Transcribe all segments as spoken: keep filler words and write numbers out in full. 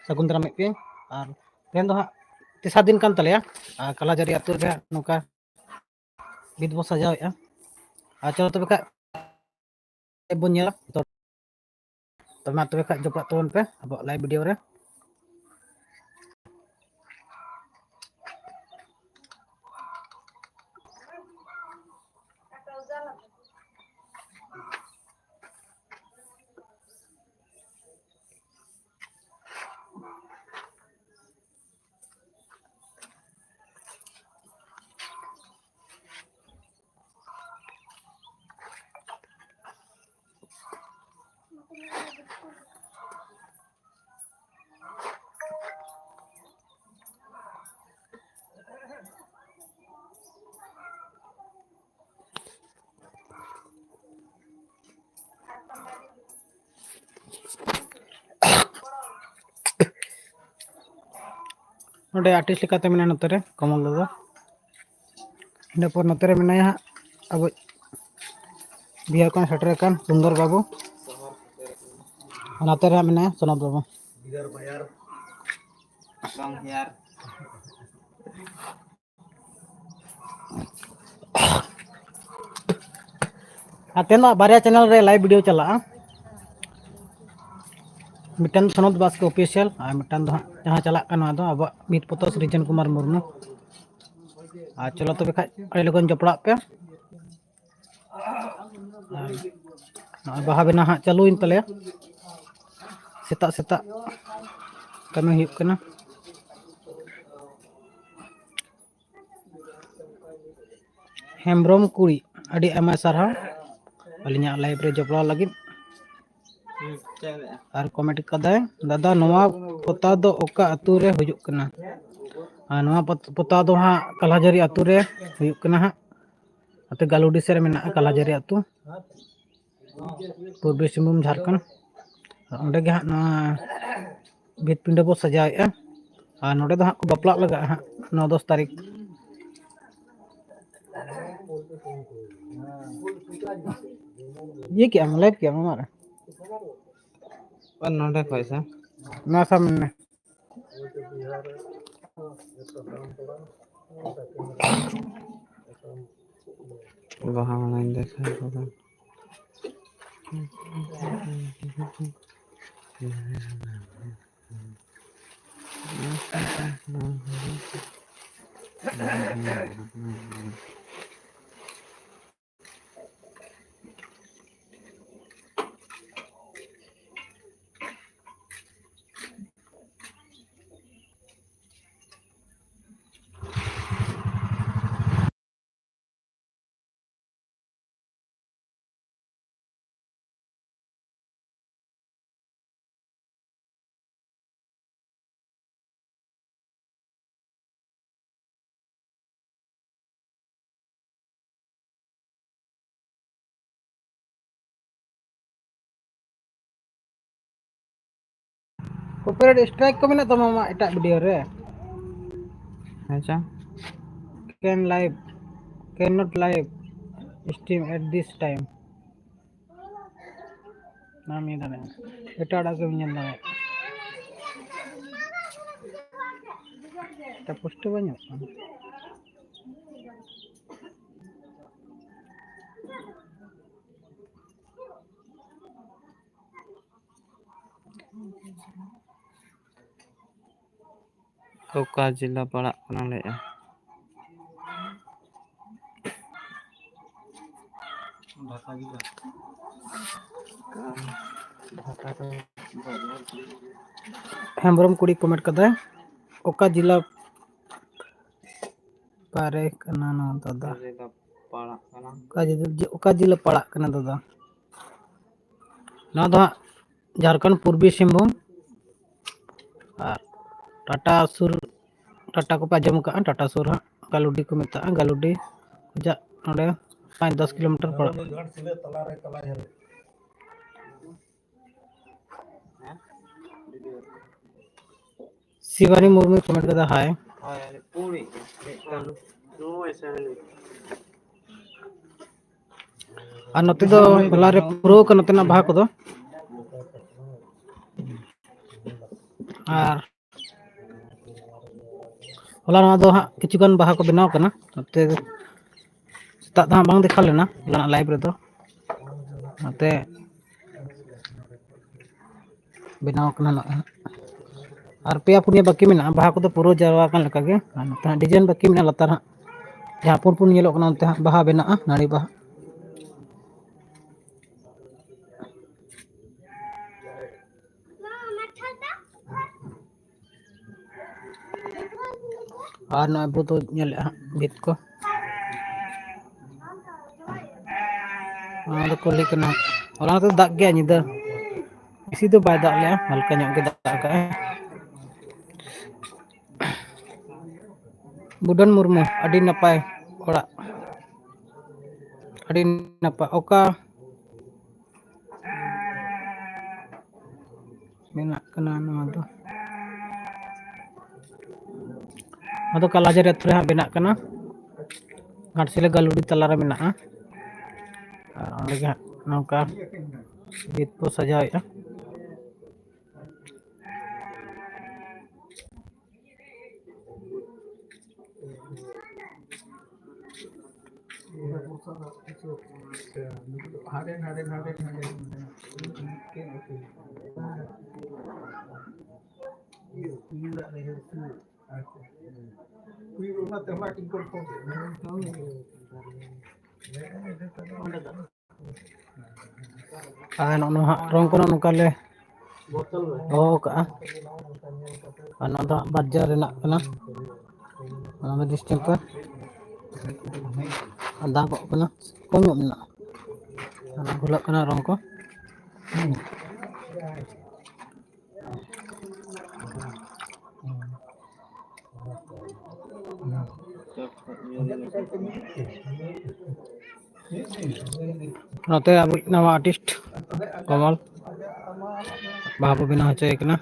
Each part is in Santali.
ᱥᱟᱹᱜᱩᱱ ᱫᱟᱨᱟᱢᱮᱫ ᱯᱮᱭᱟᱹᱧ᱾ ᱟᱨ ᱛᱮᱦᱮᱧ ᱫᱚ ᱦᱟᱸᱜ ᱛᱮᱥᱟᱨ ᱫᱤᱱ ᱠᱟᱱ ᱛᱟᱞᱮᱭᱟ᱾ ᱟᱨ ᱠᱟᱞᱟᱡᱟᱹᱨᱤ ᱟᱹᱛᱩ ᱨᱮ ᱱᱚᱝᱠᱟ ᱵᱷᱤᱛ ᱵᱚ ᱥᱟᱡᱟᱣᱮᱫᱼᱟ᱾ ᱟᱨ ᱪᱚᱞᱚ ᱛᱚᱵᱮ ᱠᱷᱟᱡ ᱵᱚᱱ ᱧᱮᱞᱟ᱾ ᱛᱚ ᱢᱟ ᱛᱚᱵᱮ ᱠᱷᱟᱡ ᱡᱚᱯᱲᱟᱜ ᱛᱟᱵᱚᱱ ᱯᱮ ᱟᱵᱚᱣᱟᱜ live video ᱨᱮ᱾ ᱱᱚᱰᱮ artist ᱞᱮᱠᱟᱛᱮ ᱢᱮᱱᱟᱭᱟ ᱱᱚᱛᱮ ᱨᱮ ᱠᱚᱢᱚᱞ ᱫᱟᱫᱟ᱾ ᱤᱱᱟᱹ ᱯᱚᱨ ᱱᱚᱛᱮ ᱨᱮ ᱢᱮᱱᱟᱭᱟ ᱦᱟᱸᱜ ᱟᱵᱚ ᱵᱤᱦᱟᱨ ᱠᱷᱚᱱ ᱥᱮᱴᱮᱨ ᱟᱠᱟᱱ ᱥᱩᱱᱫᱚᱨ ᱵᱟᱹᱵᱩ᱾ ᱟᱨ ᱱᱚᱛᱮ ᱨᱮ ᱦᱟᱸᱜ ᱢᱮᱱᱟᱭᱟ ᱥᱚᱱᱚᱛ ᱵᱟᱹᱵᱩ᱾ ᱵᱟᱝ ᱵᱷᱮᱭᱟᱨ᱾ ᱟᱨ ᱛᱮᱦᱮᱧ ᱫᱚ ᱵᱟᱨᱭᱟ channel ᱨᱮ live video ᱪᱟᱞᱟᱜᱼᱟ, ᱢᱤᱫᱴᱟᱝ ᱥᱚᱱᱚᱛ ᱵᱟᱥᱠᱮ official ᱟᱨ ᱢᱤᱫᱴᱟᱝ ᱫᱚ ᱦᱟᱸᱜ ᱡᱟᱦᱟᱸ ᱪᱟᱞᱟᱜ ᱠᱟᱱᱟ ᱱᱚᱣᱟ ᱫᱚ ᱟᱵᱚᱣᱟᱜ ᱢᱤᱛ ᱯᱚᱛᱚᱵ ᱥᱨᱤᱡᱚᱱ ᱠᱩᱢᱟᱨ ᱢᱩᱨᱢᱩ᱾ ᱟᱨ ᱪᱚᱞᱚ ᱛᱚᱵᱮ ᱠᱷᱟᱡ ᱟᱹᱰᱤ ᱞᱚᱜᱚᱱ ᱡᱚᱯᱲᱟᱜ ᱯᱮ᱾ ᱟᱨ ᱱᱚᱜᱼᱚᱭ ᱵᱟᱦᱟ ᱵᱮᱱᱟᱣ ᱦᱟᱸᱜ ᱪᱟᱹᱞᱩᱭᱮᱱ ᱛᱟᱞᱮᱭᱟ, ᱥᱮᱛᱟᱜ ᱥᱮᱛᱟᱜ ᱠᱟᱹᱢᱤ ᱦᱩᱭᱩᱜ ᱠᱟᱱᱟ᱾ ᱦᱮᱢᱵᱨᱚᱢ ᱠᱩᱲᱤ, ᱟᱹᱰᱤ ᱟᱭᱢᱟ ᱥᱟᱨᱦᱟᱣ ᱟᱹᱞᱤᱧᱟᱜ live ᱨᱮ ᱡᱚᱯᱲᱟᱣ ᱞᱟᱹᱜᱤᱫ᱾ ᱟᱨ comment ᱠᱟᱫᱟᱭ, ᱫᱟᱫᱟ, ᱱᱚᱣᱟ ᱯᱚᱛᱟ ᱫᱚ ᱚᱠᱟ ᱟᱹᱛᱩ ᱨᱮ ᱦᱩᱭᱩᱜ ᱠᱟᱱᱟ? ᱟᱨ ᱱᱚᱣᱟ ᱯᱚᱛ-, ᱯᱚᱛᱟ ᱫᱚ ᱦᱟᱸᱜ ᱠᱟᱞᱦᱟᱡᱟᱹᱨᱤ ᱟᱹᱛᱩ ᱨᱮ ᱦᱩᱭᱩᱜ ᱠᱟᱱᱟ ᱦᱟᱸᱜ᱾ ᱟᱹᱛᱩ ᱜᱟᱞᱩᱰᱤ ᱥᱮᱫ ᱨᱮ ᱢᱮᱱᱟᱜᱼᱟ ᱠᱟᱞᱦᱟᱡᱟᱹᱨᱤ ᱟᱹᱛᱩ᱾ ᱯᱩᱨᱵᱤ ᱥᱤᱝᱵᱷᱩᱢ, ᱡᱷᱟᱲᱠᱷᱚᱸᱰ᱾ ᱚᱸᱰᱮ ᱜᱮ ᱦᱟᱸᱜ ᱱᱚᱣᱟ ᱵᱷᱤᱛ ᱯᱤᱸᱰᱟᱹ ᱵᱚ ᱥᱟᱡᱟᱣᱮᱫᱼᱟ᱾ ᱟᱨ ᱱᱚᱰᱮ ᱫᱚ ᱦᱟᱸᱜ ᱠᱚ ᱵᱟᱯᱞᱟᱜ ᱞᱟᱜᱟᱜᱼᱟ ᱦᱟᱸᱜ ᱱᱚ ᱫᱚᱥ ᱛᱟᱹᱨᱤᱠᱷ᱾ ᱤᱭᱟᱹ ᱠᱮᱜ ᱟᱢ, live ᱠᱮᱜ ᱟᱢ ᱟᱢᱟᱜ ᱨᱮ? ᱟᱨ ᱱᱚᱰᱮ ᱠᱷᱚᱡ ᱥᱮ? ᱱᱚᱣᱟ ᱥᱟᱢᱱᱮ᱾ ᱵᱟᱦᱟ ᱢᱟᱞᱟᱧ ᱫᱮᱠᱷᱟᱣ ᱠᱚᱣᱟ᱾ Copyright strike ᱠᱚ ᱢᱮᱱᱟᱜ ᱛᱟᱢᱟ ᱟᱢᱟᱜ ᱮᱴᱟᱜ video ᱨᱮ᱾ ᱟᱪᱪᱷᱟ᱾ Can live, cannot live stream at this time. ᱵᱟᱢ ᱤᱭᱟᱹ ᱫᱟᱲᱮᱭᱟᱜᱼᱟ, ᱮᱴᱟᱜ ᱦᱚᱲᱟᱜ ᱜᱮᱢ ᱧᱮᱞ ᱫᱟᱲᱮᱭᱟᱜᱼᱟ᱾ ᱮᱴᱟᱜ ᱯᱩᱥᱴᱟᱹᱣ ᱵᱟᱝ ᱧᱮᱞᱚᱜ ᱠᱟᱱᱟ᱾ ᱚᱠᱟ ᱡᱮᱞᱟ ᱯᱟᱲᱟᱜ ᱠᱟᱱᱟ ᱞᱟᱹᱭᱮᱜᱼᱟ? ᱦᱮᱢᱵᱨᱚᱢ ᱠᱩᱲᱤ comment ᱠᱟᱫᱟᱭ, ᱚᱠᱟ ᱡᱮᱞᱟ ᱯᱟᱨᱮ ᱠᱟᱱᱟ ᱱᱚᱣᱟ ᱫᱟᱫᱟ? ᱚᱠᱟ ᱡᱮᱞᱟ ᱯᱟᱲᱟᱜ ᱠᱟᱱᱟ? ᱚᱠᱟ ᱡᱮᱞᱟ, ᱚᱠᱟ ᱡᱮᱞᱟ ᱯᱟᱲᱟᱜ ᱠᱟᱱᱟ ᱫᱟᱫᱟ? ᱱᱚᱣᱟ ᱫᱚ ᱦᱟᱸᱜ ᱡᱷᱟᱲᱠᱷᱚᱸᱰ ᱯᱩᱨᱵᱤ ᱥᱤᱝᱵᱷᱩᱢ᱾ ᱟᱨ ᱴᱟᱴᱟ ᱥᱩᱨ, ᱴᱟᱴᱟ ᱠᱚᱯᱮ ᱟᱸᱡᱚᱢ ᱟᱠᱟᱫᱼᱟ, ᱴᱟᱴᱟ ᱥᱩᱨ ᱦᱟᱸᱜ ᱜᱟᱞᱩᱰᱤ ᱠᱚ ᱢᱮᱛᱟᱜᱼᱟ᱾ ᱜᱟᱞᱩᱰᱤ ᱠᱷᱚᱱᱟᱜ ᱱᱚᱰᱮ ᱯᱟᱸᱪ ᱫᱚᱥ ᱠᱤᱞᱳᱢᱤᱴᱟᱨ ᱯᱟᱲᱟᱜᱼᱟ᱾ ᱥᱤᱵᱟᱱᱤ ᱢᱩᱨᱢᱩᱭ comment ᱠᱟᱫᱟ, hi᱾ ᱟᱨ ᱱᱚᱛᱮ ᱫᱚ ᱦᱚᱞᱟ ᱨᱮ ᱯᱩᱨᱟᱹᱣ ᱠᱟᱱᱟ ᱱᱚᱛᱮᱱᱟᱜ ᱵᱟᱦᱟ ᱠᱚᱫᱚ᱾ ᱟᱨ ᱦᱚᱞᱟ ᱱᱚᱣᱟ ᱫᱚ ᱦᱟᱸᱜ ᱠᱤᱪᱷᱩ ᱜᱟᱱ ᱵᱟᱦᱟ ᱠᱚ ᱵᱮᱱᱟᱣ ᱠᱟᱱᱟ, ᱱᱚᱛᱮ ᱥᱮᱛᱟᱜ ᱫᱚ ᱦᱟᱸᱜ ᱵᱟᱝ ᱫᱮᱠᱷᱟᱣ ᱞᱮᱱᱟ ᱦᱚᱞᱟᱱᱟᱜ ᱞᱟᱭᱤᱵᱷ ᱨᱮᱫᱚ, ᱱᱚᱛᱮ ᱵᱮᱱᱟᱣ ᱠᱟᱱᱟ ᱱᱚᱜᱼᱚᱭ ᱦᱟᱸᱜ᱾ ᱟᱨ ᱯᱮᱭᱟ ᱯᱩᱱᱭᱟᱹ ᱵᱟᱹᱠᱤ ᱢᱮᱱᱟᱜᱼᱟ, ᱵᱟᱦᱟ ᱠᱚᱫᱚ ᱯᱩᱨᱟᱹᱣ ᱡᱟᱣᱨᱟ ᱟᱠᱟᱱ ᱞᱮᱠᱟᱜᱮ᱾ ᱟᱨ ᱱᱚᱛᱮ ᱦᱟᱸᱜ ᱰᱤᱡᱟᱭᱤᱱ ᱵᱟᱹᱠᱤ ᱢᱮᱱᱟᱜᱼᱟ ᱞᱟᱛᱟᱨ ᱦᱟᱸᱜ, ᱡᱟᱦᱟᱸ ᱯᱩᱱ ᱯᱩᱱ ᱧᱮᱞᱚᱜ ᱠᱟᱱᱟ, ᱚᱱᱛᱮ ᱦᱟᱸᱜ ᱵᱟᱦᱟ ᱵᱮᱱᱟᱜᱼᱟ, ᱱᱟᱹᱲᱤ ᱵᱟᱦᱟ᱾ ᱟᱨ ᱱᱚᱜᱼᱚᱭ ᱵᱚ ᱫᱚ ᱧᱮᱞᱮᱫᱼᱟ ᱦᱟᱸᱜ ᱵᱷᱤᱛ ᱠᱚ᱾ ᱱᱚᱣᱟ ᱫᱚ ᱠᱩᱞᱦᱤ ᱠᱟᱱᱟ᱾ ᱦᱚᱞᱟ ᱫᱚ ᱫᱟᱜ ᱜᱮᱭᱟ ᱧᱤᱫᱟᱹ, ᱵᱮᱥᱤ ᱫᱚ ᱵᱟᱭ ᱫᱟᱜ ᱞᱮᱜᱼᱟ, ᱦᱟᱞᱠᱟ ᱧᱚᱜ ᱜᱮ ᱫᱟᱜ ᱠᱟᱜᱼᱟᱭ᱾ ᱵᱩᱰᱷᱟᱹᱱ ᱢᱩᱨᱢᱩ, ᱟᱹᱰᱤ ᱱᱟᱯᱟᱭ ᱚᱲᱟᱜ, ᱟᱹᱰᱤ ᱱᱟᱯᱟᱭ᱾ ᱚᱠᱟ ᱵᱮᱱᱟᱜ ᱠᱟᱱᱟ ᱱᱚᱣᱟ ᱫᱚ? ᱱᱚᱣᱟ ᱫᱚ ᱠᱟᱞᱟᱡᱟᱨ ᱟᱹᱛᱩ ᱨᱮ ᱦᱟᱸᱜ ᱵᱮᱱᱟᱜ ᱠᱟᱱᱟ᱾ ᱜᱷᱟᱴᱥᱤᱞᱟᱹ ᱜᱟᱹᱞᱩᱰᱤ ᱛᱟᱞᱟᱨᱮ ᱢᱮᱱᱟᱜᱼᱟ᱾ ᱟᱨ ᱚᱸᱰᱮ ᱜᱮ ᱦᱟᱸᱜ ᱱᱚᱝᱠᱟ ᱵᱷᱤᱛ ᱠᱚ ᱥᱟᱡᱟᱣᱮᱫᱼᱟ᱾ ᱟᱨ ᱱᱚᱜᱼᱚ ᱱᱚᱣᱟ ᱦᱟᱸᱜ ᱨᱚᱝ ᱠᱚ ᱱᱚᱜᱼᱚ ᱱᱚᱝᱠᱟ ᱞᱮ ᱫᱚᱦᱚ ᱠᱟᱜᱼᱟ᱾ ᱟᱨ ᱱᱚᱣᱟ ᱫᱚ ᱦᱟᱸᱜ ᱵᱟᱨᱡᱟᱨ ᱨᱮᱱᱟᱜ ᱠᱟᱱᱟ, ᱚᱱᱟ ᱫᱚ ᱰᱤᱥᱴᱮᱢᱯᱟᱨ᱾ ᱟᱨ ᱫᱟᱜᱚᱜ ᱠᱟᱱᱟ, ᱠᱚᱢ ᱧᱚᱜ ᱢᱮᱱᱟᱜᱼᱟ᱾ ᱟᱨ ᱜᱷᱩᱞᱟᱹᱜ ᱠᱟᱱᱟ ᱨᱚᱝ ᱠᱚ᱾ ᱱᱚᱛᱮ ᱟᱵᱚᱭᱤᱡ ᱱᱟᱣᱟ ᱟᱨᱴᱤᱥᱴ ᱠᱚᱢᱚᱞ ᱵᱟᱦᱟ ᱵᱚ ᱵᱮᱱᱟᱣ ᱦᱚᱪᱚᱭᱮ ᱠᱟᱱᱟ᱾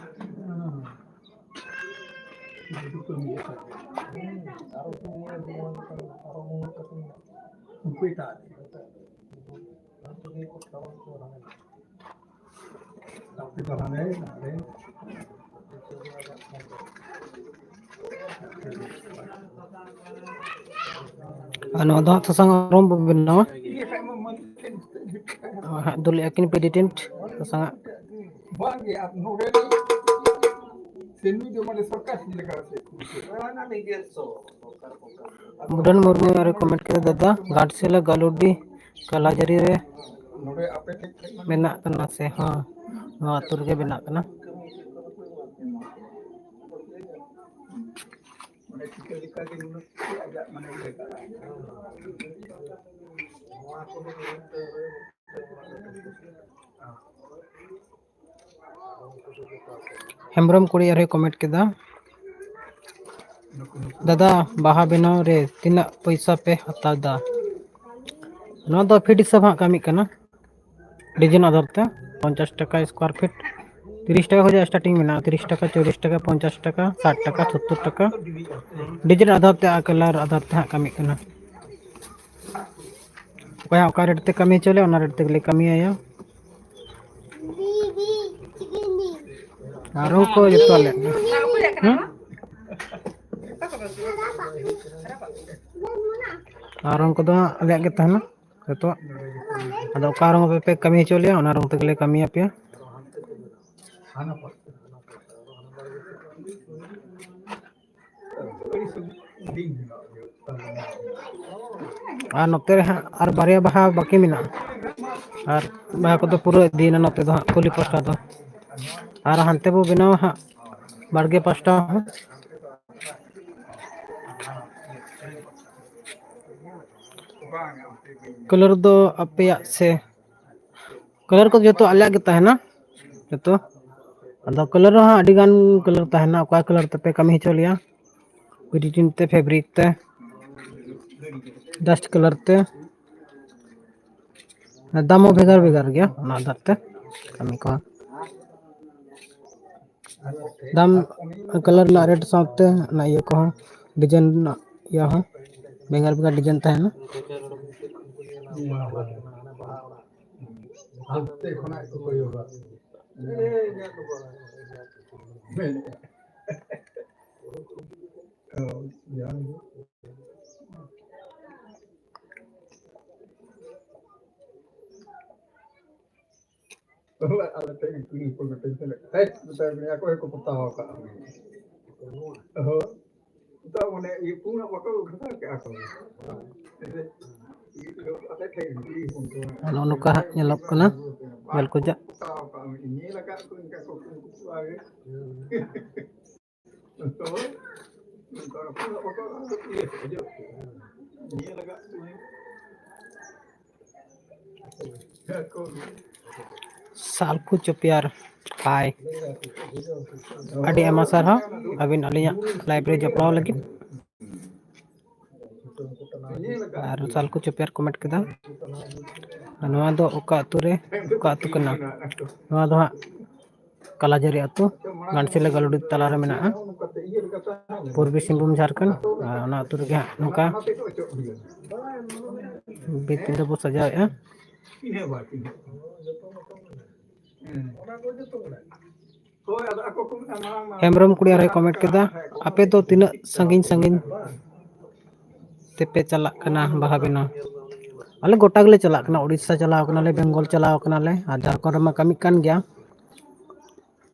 ᱟᱨ ᱱᱚᱣᱟ ᱫᱚ ᱦᱟᱸᱜ ᱥᱟᱥᱟᱝ ᱟᱜ ᱨᱚᱝ ᱵᱚᱱ ᱵᱮᱱᱟᱣᱟ᱾ ᱟᱨ ᱦᱟᱸᱜ ᱫᱩᱞᱮᱜᱼᱟ ᱠᱤᱱ ᱯᱮ ᱰᱤᱴᱮᱱᱴ ᱥᱟᱥᱟᱝ ᱟᱜ᱾ ᱵᱟᱝᱜᱮ, ᱟᱨ ᱱᱚᱰᱮ ᱫᱚ ᱥᱮ ᱱᱩᱭ ᱫᱚ ᱢᱟᱱᱮ ᱥᱚᱨᱠᱟᱨ ᱞᱮᱠᱟ ᱥᱮ? ᱢᱩᱰᱟᱹᱱ ᱢᱩᱨᱢᱩ ᱟᱨᱮ ᱠᱚᱢᱮᱱᱴ ᱠᱮᱫᱟ, ᱫᱟᱫᱟ ᱜᱷᱟᱴᱥᱤᱞᱟ ᱜᱟᱞᱩᱰᱤ ᱠᱟᱞᱟᱡᱟᱹᱨᱤ ᱨᱮ ᱱᱚᱰᱮ ᱟᱯᱮ ᱴᱷᱮᱱ ᱠᱷᱚᱱ ᱢᱮᱱᱟᱜ ᱠᱟᱱᱟ ᱥᱮ? ᱦᱚᱸ, ᱱᱚᱣᱟ ᱟᱹᱛᱩ ᱨᱮᱜᱮ ᱵᱮᱱᱟᱜ ᱠᱟᱱᱟ᱾ ᱢᱟᱱᱮ ᱴᱷᱤᱠᱟᱹ ᱞᱮᱠᱟ ᱜᱮ ᱱᱩᱱᱟᱹᱜ ᱟᱡᱟᱜ ᱢᱟᱱᱮ ᱩᱭᱦᱟᱹᱨ ᱠᱟᱜᱼᱟ᱾ ᱦᱮᱢᱵᱨᱚᱢ ᱠᱩᱲᱤ ᱟᱨᱦᱚᱸᱭ ᱠᱚᱢᱮᱱᱴ ᱠᱮᱫᱟ, ᱫᱟᱫᱟ ᱵᱟᱦᱟ ᱵᱮᱱᱟᱣ ᱨᱮ ᱛᱤᱱᱟᱹᱜ ᱯᱚᱭᱥᱟ ᱯᱮ ᱦᱟᱛᱟᱣ ᱫᱟ? ᱱᱚᱣᱟ ᱫᱚ ᱯᱷᱤᱴ ᱦᱤᱥᱟᱹᱵ ᱦᱟᱸᱜ ᱠᱟᱹᱢᱤᱜ ᱠᱟᱱᱟ, ᱰᱤᱡᱟᱭᱤᱱ ᱟᱫᱷᱟᱨ ᱛᱮ᱾ ᱯᱚᱧᱪᱟᱥ ᱴᱟᱠᱟ ᱥᱠᱚᱭᱟᱨ ᱯᱷᱤᱴ, ᱛᱤᱨᱤᱥ ᱴᱟᱠᱟ ᱠᱷᱚᱱ ᱥᱴᱟᱨᱴᱤᱝ ᱢᱮᱱᱟᱜᱼᱟ, ᱛᱤᱨᱤᱥ ᱴᱟᱠᱟ, ᱪᱚᱞᱞᱤᱥ ᱴᱟᱠᱟ, ᱯᱚᱧᱪᱟᱥ ᱴᱟᱠᱟ, ᱥᱟᱴ ᱴᱟᱠᱟ, ᱥᱳᱛᱛᱳᱨ ᱴᱟᱠᱟ᱾ ᱰᱤᱡᱟᱭᱤᱱ ᱟᱫᱷᱟᱨ ᱛᱮ ᱟᱨ ᱠᱟᱞᱟᱨ ᱟᱫᱷᱟᱨ ᱛᱮ ᱦᱟᱸᱜ ᱠᱟᱹᱢᱤᱜ ᱠᱟᱱᱟ᱾ ᱚᱠᱚᱭ ᱦᱟᱸᱜ ᱚᱠᱟ ᱨᱮᱴ ᱛᱮ ᱠᱟᱹᱢᱤ ᱦᱚᱪᱚ ᱞᱮᱭᱟ, ᱚᱱᱟ ᱨᱮᱴ ᱛᱮᱜᱮ ᱞᱮ ᱠᱟᱹᱢᱤ ᱟᱭᱟ᱾ ᱟᱨ ᱨᱚᱝ ᱠᱚ ᱡᱚᱛᱚ ᱟᱞᱮᱭᱟᱜ ᱜᱮ᱾ ᱦᱮᱸ? ᱟᱨ ᱨᱚᱝ ᱠᱚᱫᱚ ᱦᱟᱸᱜ ᱟᱞᱮᱭᱟᱜ ᱜᱮ ᱛᱟᱦᱮᱱᱟ ᱡᱚᱛᱚᱣᱟᱜ᱾ ᱟᱫᱚ ᱚᱠᱟ ᱨᱚᱝ ᱯᱮ ᱠᱟᱹᱢᱤ ᱦᱚᱪᱚ ᱞᱮᱭᱟ, ᱚᱱᱟ ᱨᱚᱝ ᱛᱮᱜᱮ ᱞᱮ ᱠᱟᱹᱢᱤ ᱟᱯᱮᱭᱟ᱾ ᱟᱨ ᱱᱚᱛᱮ ᱨᱮ ᱦᱟᱸᱜ ᱟᱨ ᱵᱟᱨᱭᱟ ᱵᱟᱦᱟ ᱵᱟᱹᱠᱤ ᱢᱮᱱᱟᱜᱼᱟ, ᱟᱨ ᱵᱟᱦᱟ ᱠᱚᱫᱚ ᱯᱩᱨᱟᱹ ᱤᱫᱤᱭᱮᱱᱟ ᱱᱚᱛᱮ ᱫᱚ ᱦᱟᱸᱜ ᱠᱩᱞᱦᱤ ᱯᱟᱥᱴᱟ ᱫᱚ᱾ ᱟᱨ ᱦᱟᱱᱛᱮ ᱵᱚ ᱵᱮᱱᱟᱣᱟ ᱦᱟᱸᱜ ᱵᱟᱲᱜᱮ ᱯᱟᱥᱴᱟ ᱦᱚᱸ᱾ ᱠᱟᱞᱟᱨ ᱫᱚ ᱟᱯᱮᱭᱟᱜ ᱥᱮ? ᱠᱟᱞᱟᱨ ᱠᱚᱫᱚ ᱡᱚᱛᱚ ᱟᱞᱮᱭᱟᱜ ᱜᱮ ᱛᱟᱦᱮᱱᱟ, ᱡᱚᱛᱚ᱾ ᱟᱫᱚ ᱠᱟᱞᱟᱨ ᱦᱚᱸ ᱟᱹᱰᱤ ᱜᱟᱱ ᱠᱟᱞᱟᱨ ᱛᱟᱦᱮᱱᱟ, ᱚᱠᱟ ᱠᱟᱞᱟᱨ ᱛᱮᱯᱮ ᱠᱟᱹᱢᱤ ᱦᱚᱪᱚ ᱞᱮᱭᱟ? ᱮᱰᱤᱴᱤᱝ ᱛᱮ, ᱯᱷᱮᱵᱨᱤᱠ ᱛᱮ, ᱰᱟᱥᱴ ᱠᱟᱞᱟᱨ ᱛᱮ᱾ ᱫᱟᱢ ᱦᱚᱸ ᱵᱷᱮᱜᱟᱨ ᱵᱷᱮᱜᱟᱨ ᱜᱮᱭᱟ ᱚᱱᱟ ᱟᱫᱷᱟᱨ ᱛᱮ ᱠᱟᱹᱢᱤ ᱠᱚ᱾ ᱫᱟᱢ, ᱠᱟᱞᱟᱨ ᱨᱮᱱᱟᱜ ᱨᱮᱴ ᱥᱟᱶᱛᱮ ᱚᱱᱟ ᱤᱭᱟᱹ ᱠᱚᱦᱚᱸ, ᱰᱤᱡᱟᱭᱤᱱ ᱨᱮᱱᱟᱜ ᱤᱭᱟᱹ ᱦᱚᱸ ᱵᱷᱮᱜᱟᱨ ᱵᱷᱮᱜᱟᱨ ᱰᱤᱡᱟᱭᱤᱱ ᱛᱟᱦᱮᱱᱟ᱾ ᱦᱟᱱᱛᱮ ᱠᱷᱚᱱᱟᱜ ᱠᱚ ᱠᱚᱭᱚᱜᱟ᱾ ᱢᱮᱱᱮᱫᱼᱟ᱾ ᱦᱳᱭ, ᱡᱟᱦᱟᱸ ᱜᱮ᱾ ᱟᱞᱮ ᱴᱷᱮᱱ ᱠᱩᱲᱤ ᱦᱚᱯᱚᱱ ᱢᱤᱫᱴᱮᱱ ᱥᱮᱱᱚᱜ ᱠᱟᱱᱟᱭ, ᱢᱮᱛᱟᱭ ᱠᱟᱱᱟᱭ, "ᱚᱠᱚᱭ ᱠᱚ ᱯᱚᱛᱟᱣ ᱟᱠᱟᱫ ᱢᱮᱭᱟ?" ᱦᱳᱭ᱾ ᱛᱚ ᱚᱱᱮ ᱤᱭᱟᱹ ᱯᱩᱱᱟᱜ ᱵᱟᱠᱚ ᱜᱷᱟᱥᱟᱣ ᱠᱟᱜᱼᱟ ᱠᱚ᱾ ᱟᱞᱮ ᱴᱷᱮᱱ ᱠᱩᱲᱤ ᱦᱚᱯᱚᱱ ᱠᱚ ᱢᱮᱱᱟᱜ ᱱᱚᱜᱼᱚ ᱱᱚᱝᱠᱟ ᱦᱟᱸᱜ ᱧᱮᱞᱚᱜ ᱠᱟᱱᱟ, ᱵᱟᱠᱚ ᱧᱮᱞ ᱠᱚ ᱡᱟᱜ᱾ ᱯᱚᱛᱟᱣ ᱟᱠᱟᱫ ᱢᱮᱭᱟ, ᱧᱮᱞ ᱟᱠᱟᱫ ᱠᱚ ᱤᱱᱠᱟ ᱠᱚ ᱠᱩᱝᱠᱩ ᱠᱚᱣᱟ ᱜᱮ᱾ ᱛᱚ ᱱᱚᱝᱠᱟ ᱯᱩᱱᱟᱜ ᱵᱟᱠᱚ ᱤᱭᱟᱹ ᱠᱚ ᱚᱡᱚᱜ ᱠᱚ᱾ ᱧᱮᱞ ᱟᱠᱟᱫ ᱠᱚᱣᱟᱧ᱾ ᱥᱟᱞᱠᱩ ᱪᱚᱯᱮᱭᱟᱨ, ᱦᱟᱭ᱾ ᱟᱹᱰᱤ ᱟᱭᱢᱟ ᱥᱟᱨᱦᱟᱣ ᱟᱹᱵᱤᱱ ᱟᱹᱞᱤᱧᱟᱜ live ᱨᱮ ᱡᱚᱯᱲᱟᱣ ᱞᱟᱹᱜᱤᱫ᱾ ᱟᱨ ᱥᱟᱞᱠᱩ ᱪᱚᱯᱮᱭᱟᱨ comment ᱠᱮᱫᱟ, ᱱᱚᱣᱟ ᱫᱚ ᱚᱠᱟ ᱟᱹᱛᱩ ᱨᱮ, ᱚᱠᱟ ᱟᱹᱛᱩ ᱠᱟᱱᱟ? ᱱᱚᱣᱟ ᱫᱚ ᱦᱟᱸᱜ ᱠᱟᱞᱟᱡᱟᱹᱨᱤ ᱟᱹᱛᱩ, ᱜᱟᱱᱥᱤᱞᱟᱹ ᱜᱟᱹᱞᱩᱰᱤ ᱛᱟᱞᱟᱨᱮ ᱢᱮᱱᱟᱜᱼᱟ, ᱯᱩᱨᱵᱤ ᱥᱤᱝᱵᱷᱩᱢ, ᱡᱷᱟᱲᱠᱷᱚᱸᱰ᱾ ᱟᱨ ᱚᱱᱟ ᱟᱹᱛᱩ ᱨᱮᱜᱮ ᱦᱟᱸᱜ ᱱᱚᱝᱠᱟ ᱵᱷᱤᱛ ᱯᱤᱸᱰᱟᱹ ᱵᱚ ᱥᱟᱡᱟᱣᱮᱫᱼᱟ᱾ ᱦᱮᱢᱵᱨᱚᱢ ᱠᱩᱲᱤ ᱟᱨᱦᱚᱸᱭ comment ᱠᱮᱫᱟ, "ᱟᱯᱮ ᱫᱚ ᱛᱤᱱᱟᱹᱜ ᱥᱟᱺᱜᱤᱧ ᱥᱟᱺᱜᱤᱧ ᱛᱮᱯᱮ ᱪᱟᱞᱟᱜ ᱠᱟᱱᱟ ᱵᱟᱦᱟ ᱵᱮᱱᱟᱣ?" ᱟᱞᱮ ᱜᱚᱴᱟ ᱜᱮᱞᱮ ᱪᱟᱞᱟᱜ ᱠᱟᱱᱟ, ᱩᱲᱤᱥᱥᱟ ᱪᱟᱞᱟᱣ ᱠᱟᱱᱟᱞᱮ, ᱵᱮᱝᱜᱚᱞ ᱪᱟᱞᱟᱣ ᱠᱟᱱᱟᱞᱮ, ᱟᱨ ᱡᱷᱟᱲᱠᱷᱚᱸᱰ ᱨᱮᱢᱟ ᱠᱟᱹᱢᱤ ᱠᱟᱱ ᱜᱮᱭᱟ᱾